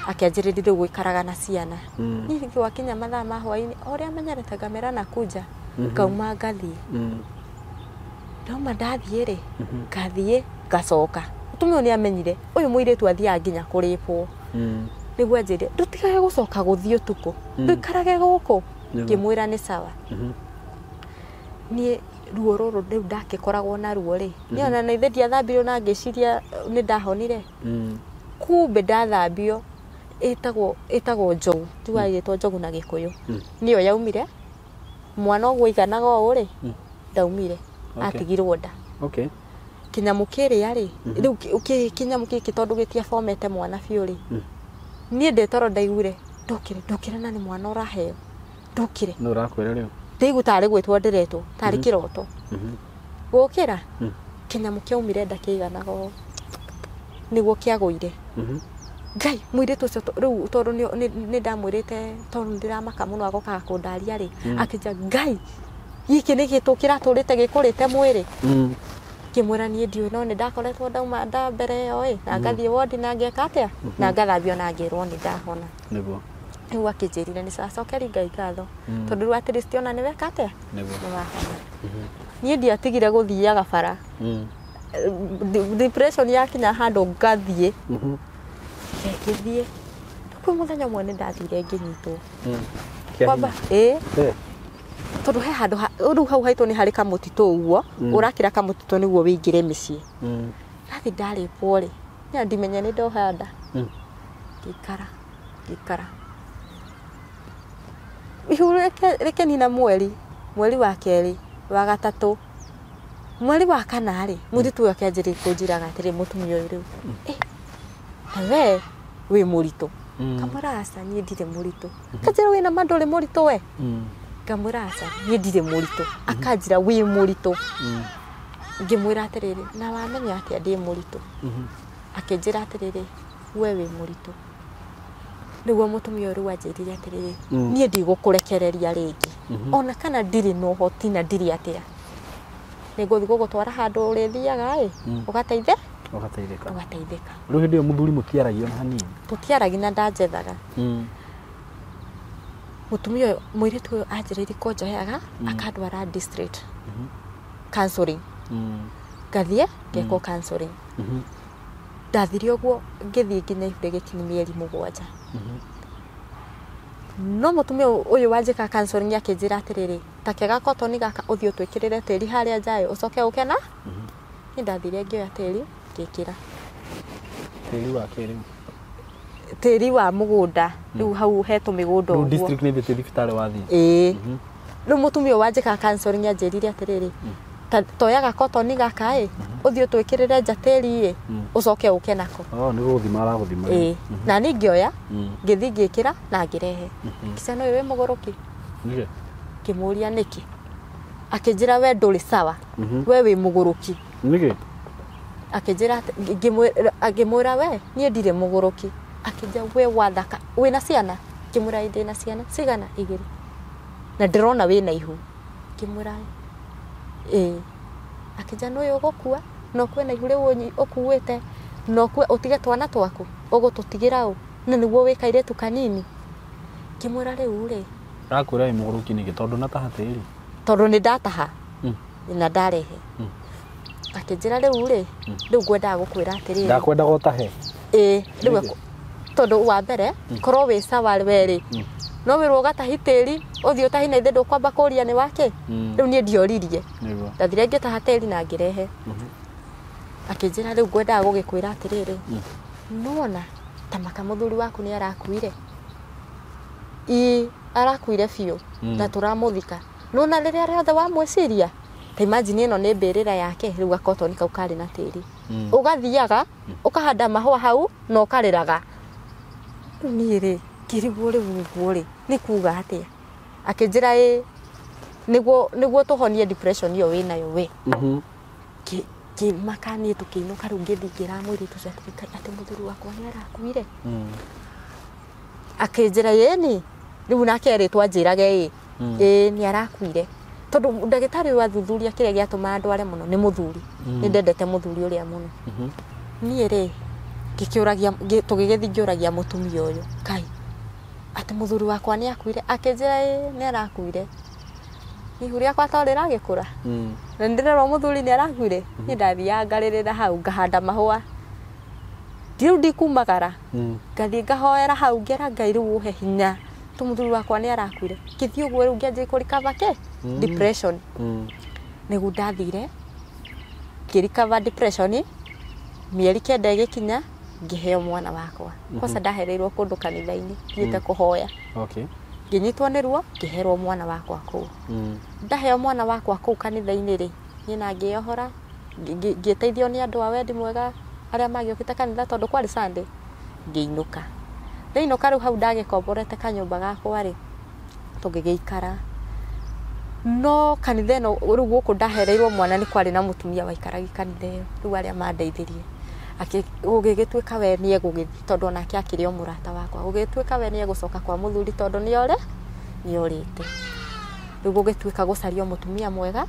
Akĩanjĩrĩria rĩu gũikaraga na ciana. Niĩ gwakinya mathaa ma hwaĩ-inĩ, o ũrĩa menyerete ngamera nakuja, ngauma ngathiĩ. Ndauma ndathiĩ rĩ, ngathiĩ ngacoka. Mũtumia ũyũ nĩ amenyire, ũyũ mũirĩtu athiaga nginya kũrĩpwo. Nĩguo anjĩre, ndũtigage gũcoka gũthiĩ ũtukũ, ndũikarage gũkũ. Ngĩmwĩra nĩ sawa. Niĩ ruo rũrũ rĩu ndakĩkoragwo naruo rĩ, niĩ ona na ithe ndiathambirio na ngĩciria nĩ ndahonire. Kumbe ndathambio ĩtagwo njogu, tugaga ĩgĩtwo njogu na Gĩkũyũ. Nĩyo yaumire, mwana ũguo aiganaga ũũ rĩ, ndaumire, atigirwo nda. Kĩnyamũ kĩrĩa rĩ, rĩu kĩnyamũ gĩkĩ tondũ gĩtiabomete mwana biũ rĩ, niĩ ndĩ toro ndaiguire, ndũkĩre, ndũkĩre na nĩ mwana ũraheo, ndũkĩre. Nũ ũrakwĩra rĩu? Ndaigua tarĩ gwĩtwo ndĩretwo, tarĩ kĩroto. Gũkĩra, kĩnyamũ kĩaumire nda kĩiganaga ũũ, nĩguo kĩagũire. Ngai mũirĩtu ũcio rĩu tondũ nĩ ndamwĩrĩte tondũ ndĩramaka mũno agokaga kũndaria rĩ, akĩnja Ngai gĩkĩ nĩ gĩtũ kĩratũrĩte gĩkũrĩte mwĩrĩ. Ngĩmwĩra niĩ ndiũĩ no nĩ ndakoretwo ndauma nda mbere ĩyo ĩ, na ngathiĩ wondi na ngeka atĩa, na ngathambio na ngĩrwo nĩ ndahona. Nĩguo. Rĩu akĩnjĩrire nĩ cacokeri Ngai ngatho, tondũ rĩu at least ona nĩ weka atĩa, Nĩguo. nĩ wahona. Niĩ ndiatigire gũthiaga bara. Depression yakinya handũ ngathiĩ, ngĩthiĩ kwĩ mũthenya ũmwe nĩ ndathire ngĩnyitwo. Kwamba ĩ tondũ he handũ rĩu hau haitũ nĩ harĩ kamũtitũ ũguo, ũrakĩra kamũtitũ nĩguo wĩingĩre mĩciĩ. Ndathi ndarĩpwo rĩ, na ndimenye nĩ ndoha nda. Ngĩikara ngĩikara ihu rĩkĩnina mweri, mweri wa kerĩ, wa gatatũ, mweri wa kana rĩ, mũirĩtu ũyũ akĩanjĩrĩria kũnjĩraga atĩrĩ, mũtumia ũyũ rĩu, na we wĩ mũritũ. Ngamwĩra aca niĩ ndirĩ mũritũ. Kanjĩra wĩna ma ndũrĩ mũritũ we. Ngamwĩra aca niĩ ndirĩ mũritũ. Akanjĩra wĩ mũritũ. Ngĩmwĩra atĩrĩrĩ, na wamenya atĩa ndĩ mũritũ? Akĩnjĩra atĩrĩrĩ, we wĩ mũritũ. Nĩguo mũtumia ũyũ rĩu anjĩrire atĩrĩrĩ, niĩ ndigũkũrekereria rĩngĩ, ona kana ndirĩ na ũhoti na ndirĩ atĩa, nĩngũthiĩ gũgũtwara handũ ũrĩthiaga ĩ, ũgateithe Ũgateithĩka. Ũgateithĩka. Rĩu hĩndĩ ĩyo mũthuri mũtiaragia ona hanini? Tũtiaragia na ndanjethaga. Mũtumia ũyũ, mũirĩtu ũyũ anjĩrĩirie kũnjoyaga akandwara district counseling. Ngathiĩ ngekwo counseling. Ndathire ũguo ngĩthiĩ nginya ihu rĩgĩkinya mĩeri 7. No mũtumia ũyũ wanjĩka counseling akĩnjĩra atĩrĩrĩ, ta kega kotoni gaka ũthiĩ ũtwĩkĩrĩre tĩri harĩa nja ĩ, ũcoke ũke na. Niĩ ndathire ngĩoya tĩri ngĩkĩra. Tĩri wa kĩrĩu? Tĩri wa mũgũnda, rĩu hau he tũmĩgũnda Rĩu ũguo. District nĩ ĩthiĩte thibitarĩ wathiĩ? Ĩĩ. Rĩu mũtumia ũyũ wanjĩka counseling anjĩrire atĩrĩrĩ, toya gakotoni gaka ĩ, ũthiĩ ũtwĩkĩrĩre nja tĩri ĩ, ũcoke ũke nako. Oh, nĩ gũgũthima aragũthima. Ĩĩ. Na niĩ ngĩoya, ngĩthiĩ ngĩkĩra na ngĩrehe. Kĩcana ũyũ wĩ mũgũrũki? Nĩkĩ? Ngĩmũria nĩkĩ? Akĩnjĩra we ndũrĩ sawa, we wĩ mũgũrũki. Nĩkĩ? Akĩnjĩra ngĩmwĩra we niĩ ndirĩ mũgũrũki. Akĩnjĩra we wathaka, wĩna ciana? Ngĩmwĩra ĩ ndĩna ciana cigana? 2. Na ndĩrona wĩna ihu. Ngĩmwĩra ĩ. Akĩnjĩra nĩ ũyũ ũgũkua, na ũkue na ihu rĩu ũkuĩte, na ũkue ũtige twana twaku, ũgũtũtigĩra ũ? Na nĩguo wĩ kairĩtu kanini. Ngĩmwĩra rĩu rĩ. Arakwĩra wĩ mũgũrũki nĩkĩ? Tondũ nataha tĩri? Tondũ nĩ ndataha. Na ndarehe. Akĩnjĩra rĩu rĩ, rĩu ngwendaga gũkwĩra atĩrĩrĩ. Ndakwendaga ũtahe? Ĩĩ, rĩu tondũ wa mbere, korwo wĩ sawa we rĩ, no wĩrwo ũgatahi tĩri, ũthiĩ ũtahi na ithe ndũkwamba kũria nĩ wake. Rĩu niĩ ndioririe. Ndathire ngĩtaha tĩri na ngĩrehe. Akĩnjĩra rĩu ngwendaga gũgĩkwĩra atĩrĩrĩ, nĩwona ta maka mũthuri waku nĩ arakuire? Ĩĩ, arakuire biũ, na tũramũthika. Nĩwona rĩrĩa rĩothe wamwĩciria? Ta imagine ĩno nĩ mbĩrĩra yake, rĩu gakotoni kau karĩ na tĩri. Ũgathiaga, ũkahanda mahũa hau, na ũkarĩraga. Rĩu niĩ rĩ, ngĩrigwo rĩu ũguo rĩ, nĩ kuga atĩa? Akĩnjĩra ĩ, nĩguo tũhonie depression ĩyo wĩnayo we. Ngĩmaka niĩ tũkĩinũka rĩu ngĩthiĩ ngĩra mũirĩtu ũcio atĩrĩ, atĩ mũthuri wakwa nĩ arakuire. Akĩnjĩra ĩni, rĩu nake erĩtwo anjĩrage ĩ, ĩ nĩ arakuire. Tondũ ndagĩtarĩ ũyũ athuthuria kĩrĩa gĩatũmaga ndware mũno nĩ mũthuri. Nĩ ndendete mũthuri ũrĩa mũno. Niĩ rĩ, ngĩkĩũragia, tũgĩgĩthiĩ ngĩũragia mũtumia ũyũ, Kai, atĩ mũthuri wakwa nĩ akuire? Akĩnjĩra ĩ, nĩ arakuire. Ihu rĩakwa to rĩragĩkũra. Na nĩ ndĩrerwo mũthuri nĩ arakuire. Niĩ ndathiaga ngarĩrĩra hau, ngahanda mahũa. Rĩu ndikumagara. Ngathiĩ ngahoera hau, ngera Ngai rĩu ũhe hinya. Tondũ mũthuri wakwa nĩ arakuire. Ngĩthiĩ ũguo rĩu ngĩanjia kũrikava kĩ? Depression. Nĩguo ndathire, ngĩrikava depression, mĩeri 9 ĩgĩkinya, ngĩheo mwana wakwa. Kwanza ndahereirwo kũndũ kanitha-inĩ, thiĩte kũhoya. Ngĩnyitwo nĩ ruo, ngĩherwo mwana wakwa kũu. Ndaheo mwana wakwa kũu kanitha-inĩ rĩ, niĩ na ngĩohora, ngĩteithio nĩ andũ a wendi mwega arĩa magĩũkĩte kanitha tondũ kwarĩ Sunday, ngĩinũka. Ndainũka rĩu hau ndagĩkomborete kanyũmba gakwa rĩ, tũgĩgĩikara. No kanitha ĩno rĩu gũkũ ndahereirwo mwana nĩ kwarĩ na mũtumia waikaragia kanitha ĩyo, rĩu arĩa mandeithirie. Gũgĩgĩtuĩka we nĩ egũgĩthiĩ tondũ onake akĩrĩ o mũrata wakwa. Gũgĩtuĩka we nĩ egũcoka kwa mũthuri tondũ nĩ orĩte. Rĩu gũgĩtuĩka gũcario mũtumia mwega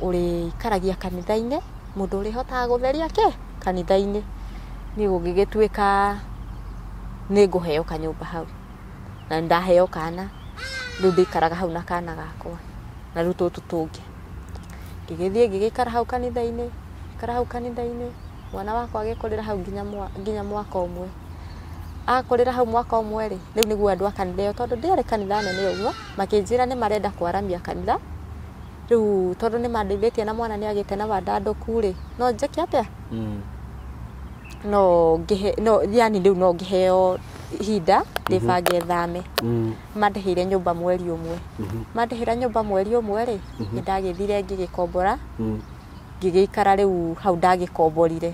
ũrĩikaragia kanitha-inĩ, mũndũ ũrĩhotaga gũtheria kĩ kanitha-inĩ. Niĩ gũgĩgĩtuĩka nĩ ngũheo kanyũmba hau na nĩ ndaheo kana, rĩu ndĩikaraga hau na kana gakwa na rĩu tũtũ tũngĩ. Ngĩgĩthiĩ ngĩgĩikara hau kanitha-inĩ, ikara hau kanitha-inĩ, mwana wakwa agĩkũrĩra hau nginya mwaka ũmwe. Akũrĩra hau mwaka ũmwe rĩ, rĩu nĩguo andũ a kanitha ĩyo, tondũ ndiarĩ kanitha nene ũguo, makĩnjĩra nĩ marenda kwaramia kanitha. Rĩu tondũ nĩ mandeithĩtie na mwana nĩ agĩte na wandandũku rĩ, no njĩke atĩa? No ngĩhe, no yani rĩu no ngĩheo ihinda ndĩbange thame. Mandĩhĩire nyũmba mweri ũmwe. Mandĩhĩra nyũmba mweri ũmwe rĩ, nĩ ndagĩthire ngĩgĩkombora, ngĩgĩikara rĩu hau ndagĩkomborire.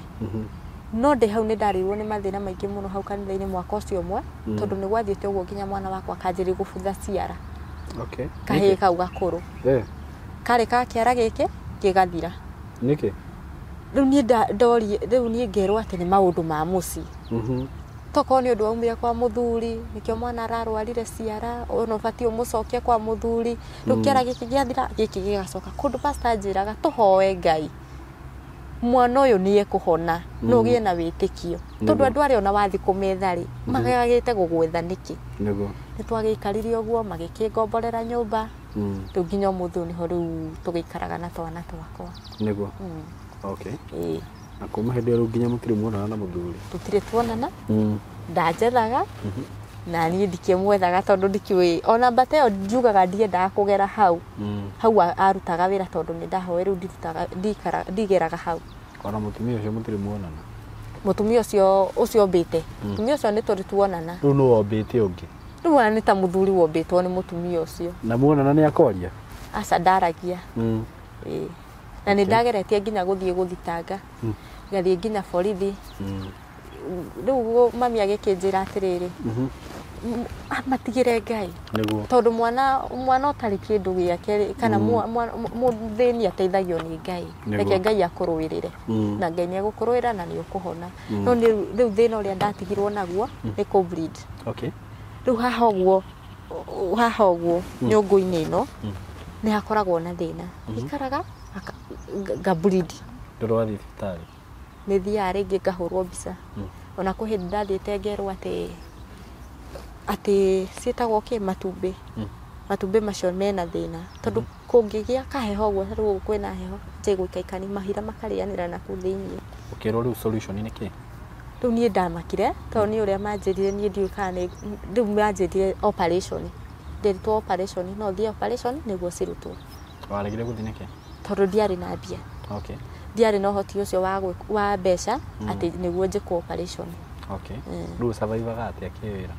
No ndĩ hau nĩ ndarĩirwo nĩ mathĩna maingĩ mũno hau kanitha-inĩ mwaka ũcio ũmwe, tondũ nĩ gwathiĩte ũguo nginya mwana wakwa akanjĩrĩria gũbutha ciara. Okay. Kahĩĩ kau gakũrũ. Karĩ ka kĩara gĩkĩ gĩgathira. Nĩkĩ? Rĩu niĩ ndorie, rĩu niĩ ngerwo atĩ nĩ maũndũ ma mũciĩ. Tokorwo nĩ ũndũ waumire kwa mũthuri, nĩkĩo mwana ararwarire ciara, ona ũbatiĩ ũmũcokie kwa mũthuri. Rĩu kĩara gĩkĩ gĩathira, gĩkĩ gĩgacoka. Kũndũ pastor anjĩraga tũhoe Ngai. Mwana ũyũ nĩ ekũhona, no ũgĩe na wĩtĩkio. Tondũ andũ arĩa ona wathiĩ kũmetha rĩ, magagĩte gũgwetha nĩkĩ? Nĩguo. Nĩ twagĩikarire ũguo, magĩkĩngomborera nyũmba. Rĩu nginya ũmũthĩ ũyũ nĩho rĩu tũgĩikaraga na twana twakwa. Nĩguo. Okay. Na kuma hĩndĩ ĩyo rĩu nginya mũtirĩ muonana na mũthuri? Tũtirĩ tuonana. Ndanjethaga, na niĩ ndikĩmwethaga tondũ ndikĩũĩ. Ona mbata ĩyo njugaga ndiendaga kũgera hau. Hau arutaga wĩra tondũ nĩ ndahoe rĩu ndirutaga, ndigeraga hau. Ona mũtumia ũcio mũtirĩ muonana? Mũtumia ũcio ũmbĩte. Mũtumia ũcio nĩ tũrĩ tuonana. Rĩu nũ wombĩte ũngĩ? Rĩu ona nĩ ta mũthuri wombĩtwo nĩ mũtumia ũcio. Na muonana nĩ akwaria? Aca, ndaragia. Ĩĩ. Na nĩ ndageretie nginya gũthiĩ gũthitanga. Ngathiĩ nginya borithi. Rĩu mami agĩkĩnjĩra atĩrĩrĩ, matigĩre Ngai. Nĩguo. Tondũ mwana ũtarĩ kĩndũ gĩake rĩ, kana mũthĩni ateithagio nĩ Ngai. Reke Ngai akũrũĩrĩre. Na Ngai nĩ egũkũrũĩra na nĩ ũkũhona. No rĩu thĩna ũrĩa ndatigirwo naguo nĩ kũ bleed. Okay. Rĩu haha ũguo, haha ũguo nyũngũ-inĩ ĩno, nĩ hakoragwo na thĩna. Ikaraga nga bleed. Ndũrĩ wathiĩ thibitarĩ? Nĩ thiaga rĩngĩ ngahũrwo mbica. Ona kwĩ hĩndĩ ndathiĩte ngerwo atĩ ciĩtagwo kĩ, matumbĩ. Matumbĩ macio mena thĩna. Tondũ kũngĩgĩa kaheho ũguo, ta rĩu ũguo kwĩna heho, nje gũikaikani mahira makarĩanĩra na kũu thĩiniĩ. Ũkĩrwo rĩu solution nĩ kĩ? Rĩu niĩ ndamakire, tondũ niĩ ũrĩa manjĩrire niĩ ndiũĩ kana nĩ, rĩu manjĩrire operation. Nderitwo operation, no thiĩ operation nĩguo cirutwo. Waregire gũthiĩ nĩkĩ? Tondũ ndiarĩ na mbia. Okay. Ndiarĩ na ũhoti ũcio wa mbeca atĩ nĩguo njĩkwo operation. Okay. Rĩu survivaga atĩa kĩwĩra?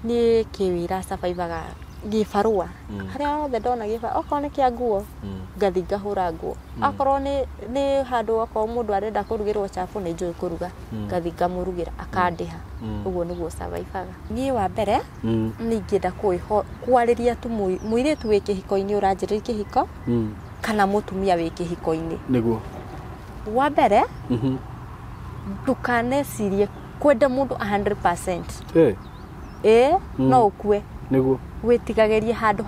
Niĩ kĩwĩra survivaga gĩbarũa. Harĩa hothe ndona gĩbarũa, okorwo nĩ kĩa nguo, ngathiĩ ngahũra nguo. Akorwo nĩ handũ okorwo mũndũ arenda kũrugĩrwo chapo nĩ njũĩ kũruga, ngathiĩ ngamũrugĩra akandĩha. Ũguo nĩguo survivaga. Niĩ wa mbere, nĩ ingĩenda kwarĩria tu mũirĩtu wĩ kĩhiko-inĩ ũranjĩrĩria kĩhiko, kana mũtumia wĩ kĩhiko-inĩ. Nĩguo. Wa mbere, ndũkanecirie kwenda mũndũ 100%. No ũkue. Nĩguo. Wĩtigagĩrie handũ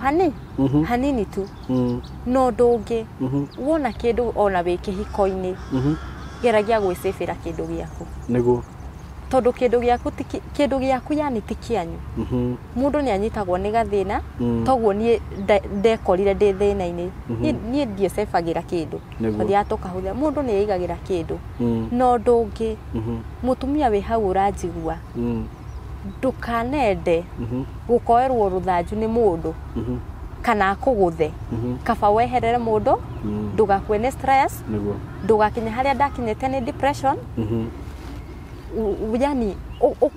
hanini tu. No ũndũ ũngĩ, wona kĩndũ ona wĩ kĩhiko-inĩ, geragia gwĩcĩbĩra kĩndũ gĩaku. Nĩguo. Tondũ kĩndũ gĩaku ti kĩndũ gĩaku yani ti kĩanyu. Mũndũ nĩ anyitagwo nĩ gathĩna, toguo niĩ ndekorire ndĩ thĩna-inĩ. Niĩ ndiecebagĩra kĩndũ. Tũthiaga tũkahũthĩra. Mũndũ nĩ eigagĩra kĩndũ. No ũndũ ũngĩ, mũtumia wĩ hau ũranjigua, ndũkanende gũkoerwo rũthanju nĩ mũndũ, kana akũgũthe. Kaba weherere mũndũ, ndũgakue nĩ stress, ndũgakinye harĩa ndakinyĩte nĩ depression. Yani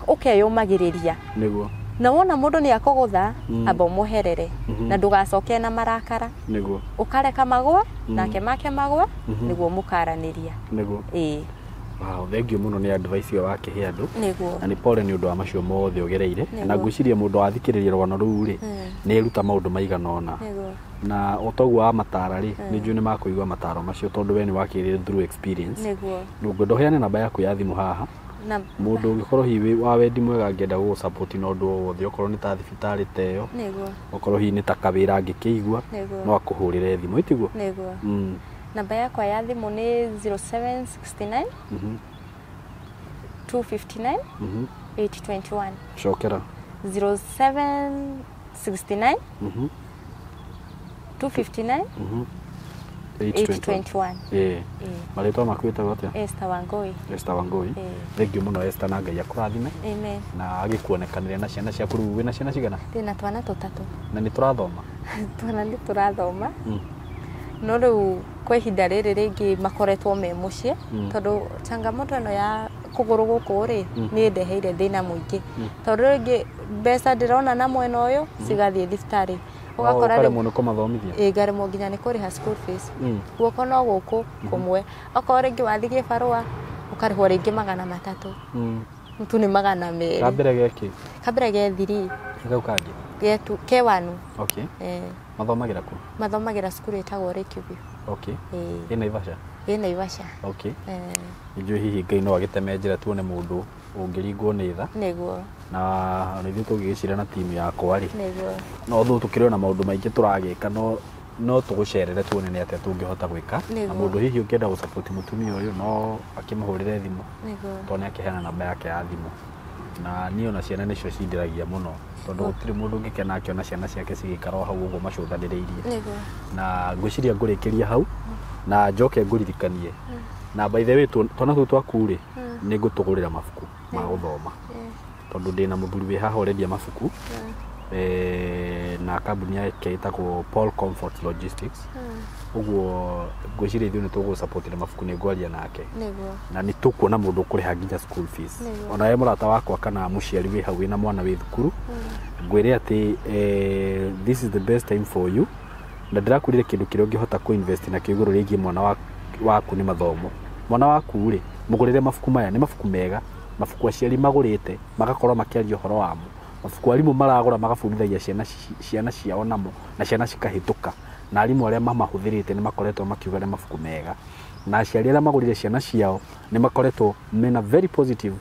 ũkeyũmagĩrĩria. Nĩguo. Na wona mũndũ nĩ akũgũtha, amba ũmweherere. Na ndũgacoke na marakara. Nĩguo. Ũkareka magũe, nake make magũe, nĩguo mũkaranĩria. Nĩguo. Ĩĩ. Wow, thank you muno nĩ advice ĩyo wakĩhe andũ. Nĩguo. Na nĩ pole nĩ ũndũ wa macio mothe ũgereire. Nĩguo. Na ngwĩciria mũndũ wathikĩrĩria rũgano rũu rĩ, nĩ eruta maũndũ maigana ũna. Nĩguo. Na o toguo wa matara rĩ, nĩ njũĩ nĩ makũigua mataro macio tondũ we nĩ wakĩrire through experience. Nĩguo. Ngwenda ũheane namba yaku ya thimũ haha. Na Mũndũ ũngĩkorwo hihi wa wendi mwega angĩenda gũgũ-support na ũndũ o wothe, okorwo nĩ ta thibitarĩ ta ĩyo, nĩguo. okorwo hihi nĩ ta kawĩra angĩkĩigua, Nĩguo. no akũhũrĩre thimũ, ĩtiguo? Nĩguo. Mm. Namba yakwa ya thimũ nĩ 0769 259 821. Cokera. 0769 259 821. Ĩĩ. Marĩtwa maku wĩtagwo atĩa? Esther Wangui. Esther Wangui. Ĩĩ. Thank you mũno Esther, na Ngai akũrathime. Amen. Na agĩkuonekanĩre na ciana ciaku. Rĩu wĩna ciana cigana? Ndĩna twana tũtatũ. Na nĩ tũrathoma? Twana nĩ tũrathoma, no rĩu kwa ihinda rĩrĩ rĩngĩ makoretwo me mũciĩ, tondũ changamoto ĩno ya kũgũrũ gũkũ rĩ, nĩ ĩndeheire thĩna mũingĩ, tondũ rĩngĩ mbeca ndĩrona na mwena ũyũ cigathiĩ thibitarĩ, ũgakora rĩu ũkaremwo nĩ kũmathomithia. Ĩ, ngaremwo nginya nĩ kũrĩha school fees. Mm. Guoko no gũkũ kũmwe, okorwo rĩngĩ wathiĩ gĩbarũa ũkarĩhwo rĩngĩ 300, tu nĩ 200. Kambere geki? Kambere ge 3. Kau kangĩ? Getu ke 1. Okay. Eh. Mathomagĩra kũ? Mathomagĩra cukuru ĩtagwo Lakeview. Okay. Ĩĩ. Ĩ Naivasha? Ĩ Naivasha. Okay. Eh. Nĩnjũĩ hihi Ngai no agĩteme njĩra tuone mũndũ ũngĩringwo nĩ tha. Nĩguo. Na ona ithuĩ tũngĩgĩcira na timu yakwa rĩ, Nĩguo. no thũ tũkĩrĩ ona maũndũ maingĩ tũragĩka, no tũgũcerere tuone nĩ atĩa tũngĩhota gwĩka. Na Nĩguo. mũndũ hihi ũngĩenda gũsupport mũtumia ũyũ no akĩmũhũrĩre thimũ, Nĩguo. tondũ nĩ akĩheana namba yake ya thimũ. Na niĩ ona ciana nĩcio cindĩragia mũno, tondũ gũtirĩ mũndũ ũngĩkena akĩona ciana ciake cigĩikara o hau ũguo macũthanĩrĩirie. Nĩguo. Na ngwĩciria ngũrĩkĩria hau na njoke ngũririkanie na by the way, twana tũu twaku rĩ, nĩ ngũtũgũrĩra mabuku ma gũthoma, tondũ ndĩna mũthuri wĩ haha ũrendia mabuku, na kambuni yake ĩtagwo Paul Comfort Logistics. Ũguo ngwĩciria ithuĩ nĩ tũgũsupport na mabuku, nĩ ngwaria nake. Nĩguo. Na nĩ tũkuona mũndũ ũkũrĩha nginya school fees. Nĩguo. Ona we mũrata wakwa kana mũciari wĩ hau wĩna mwana wĩ thukuru, ngwĩre atĩ this is the best time for you, na ndĩrakwĩrire kĩndũ kĩrĩa ũngĩhota kũ-invest nakĩo igũrũ rĩgiĩ mwana waku nĩ mathomo. Mwana waku rĩ, mũgũrĩre mabuku maya, nĩ mabuku mega, mabuku aciari magũrĩte magakorwo makĩaria ũhoro wamo, mabuku arimũ maragũra magabundithagia ciana ciao namo, na ciana cikahĩtũka, na arimũ arĩa mamahũthĩrĩte nĩ makoretwo makiuga nĩ mabuku mega, na aciari arĩa magũrire ciana ciao nĩ makoretwo mena very positive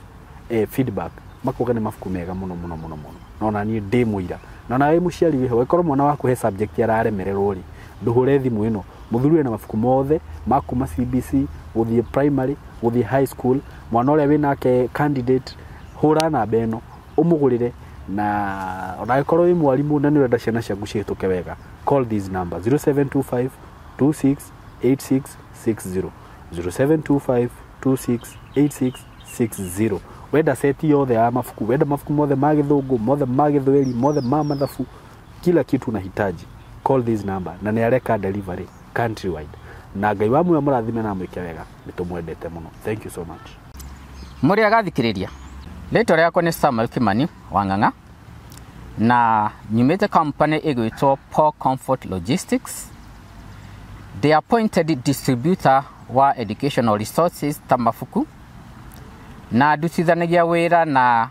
feedback, makuga nĩ mabuku mega mũno mũno mũno mũno. No na niĩ ndĩ mũira. Na nawe mũciari wĩho, angĩkorwo mwana waku he subject araremererwo rĩ, ndũhũre thimũ ĩno. Mũthuri ena mabuku mothe ma kuma CBC gũthiĩ primary gũthiĩ high school. Mwana ũrĩa wĩnake candidate, hũra namba ĩno ũmũgũrĩre. Na ona angĩkorwo wĩ mwarimũ na nĩ ũrenda ciana ciaku cihĩtũke wega, call this number 0725 26 8660, 0725 26 8660. Wenda seti yothe ya mabuku, wenda mabuku mothe ma gĩthũngũ, mothe ma gĩthweri, mothe ma mathabu, kila kitu unahitaji, call this number, na nĩ areka delivery countrywide. Na Ngai wa muoyo mũrathime na mwĩke wega, nĩ tũmwendete mũno. Thank you so much. Mũrĩ agathikĩrĩria, rĩtwa rĩakwa nĩ Samuel Kimani Wang'ang'a, na nyumĩte company ĩgwĩtwo Paul Comfort Logistics. The appointed distributor wa educational resources ta mabuku, na ndutithanagia wĩra na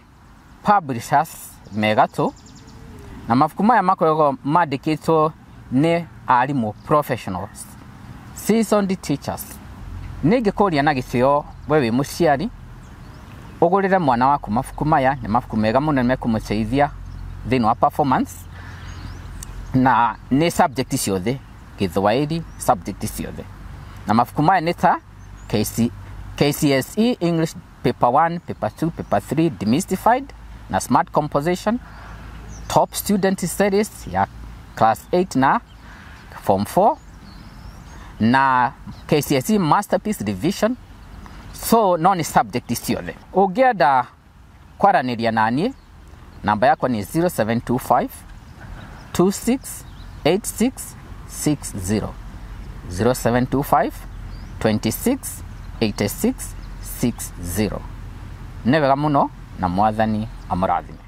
publishers megatũ, na mabuku maya makoragwo mandĩkĩtwo nĩ arimũ professionals, seasoned teachers. Nĩ ingĩkũria na gĩtĩo, we wĩ mũciari, ũgũrĩre mwana waku mabuku maya. Nĩ mabuku mega mũno, nĩ mekũmũteithia thĩinĩ wa performance, na nĩ subject ciothe, gĩthwaĩri, subject ciothe. Na mabuku maya nĩ ta KCSE English paper 1, paper 2, paper 3 demystified na smart composition, top student series ya class 8 na form 4, na KCSE masterpiece revision. So no nĩ subject ciothe. Ũngĩenda kwaranĩria naniĩ, namba yakwa nĩ 0725 268660, 0725 26 86 60. Nĩ wega mũno, na Mwathani amũrathime.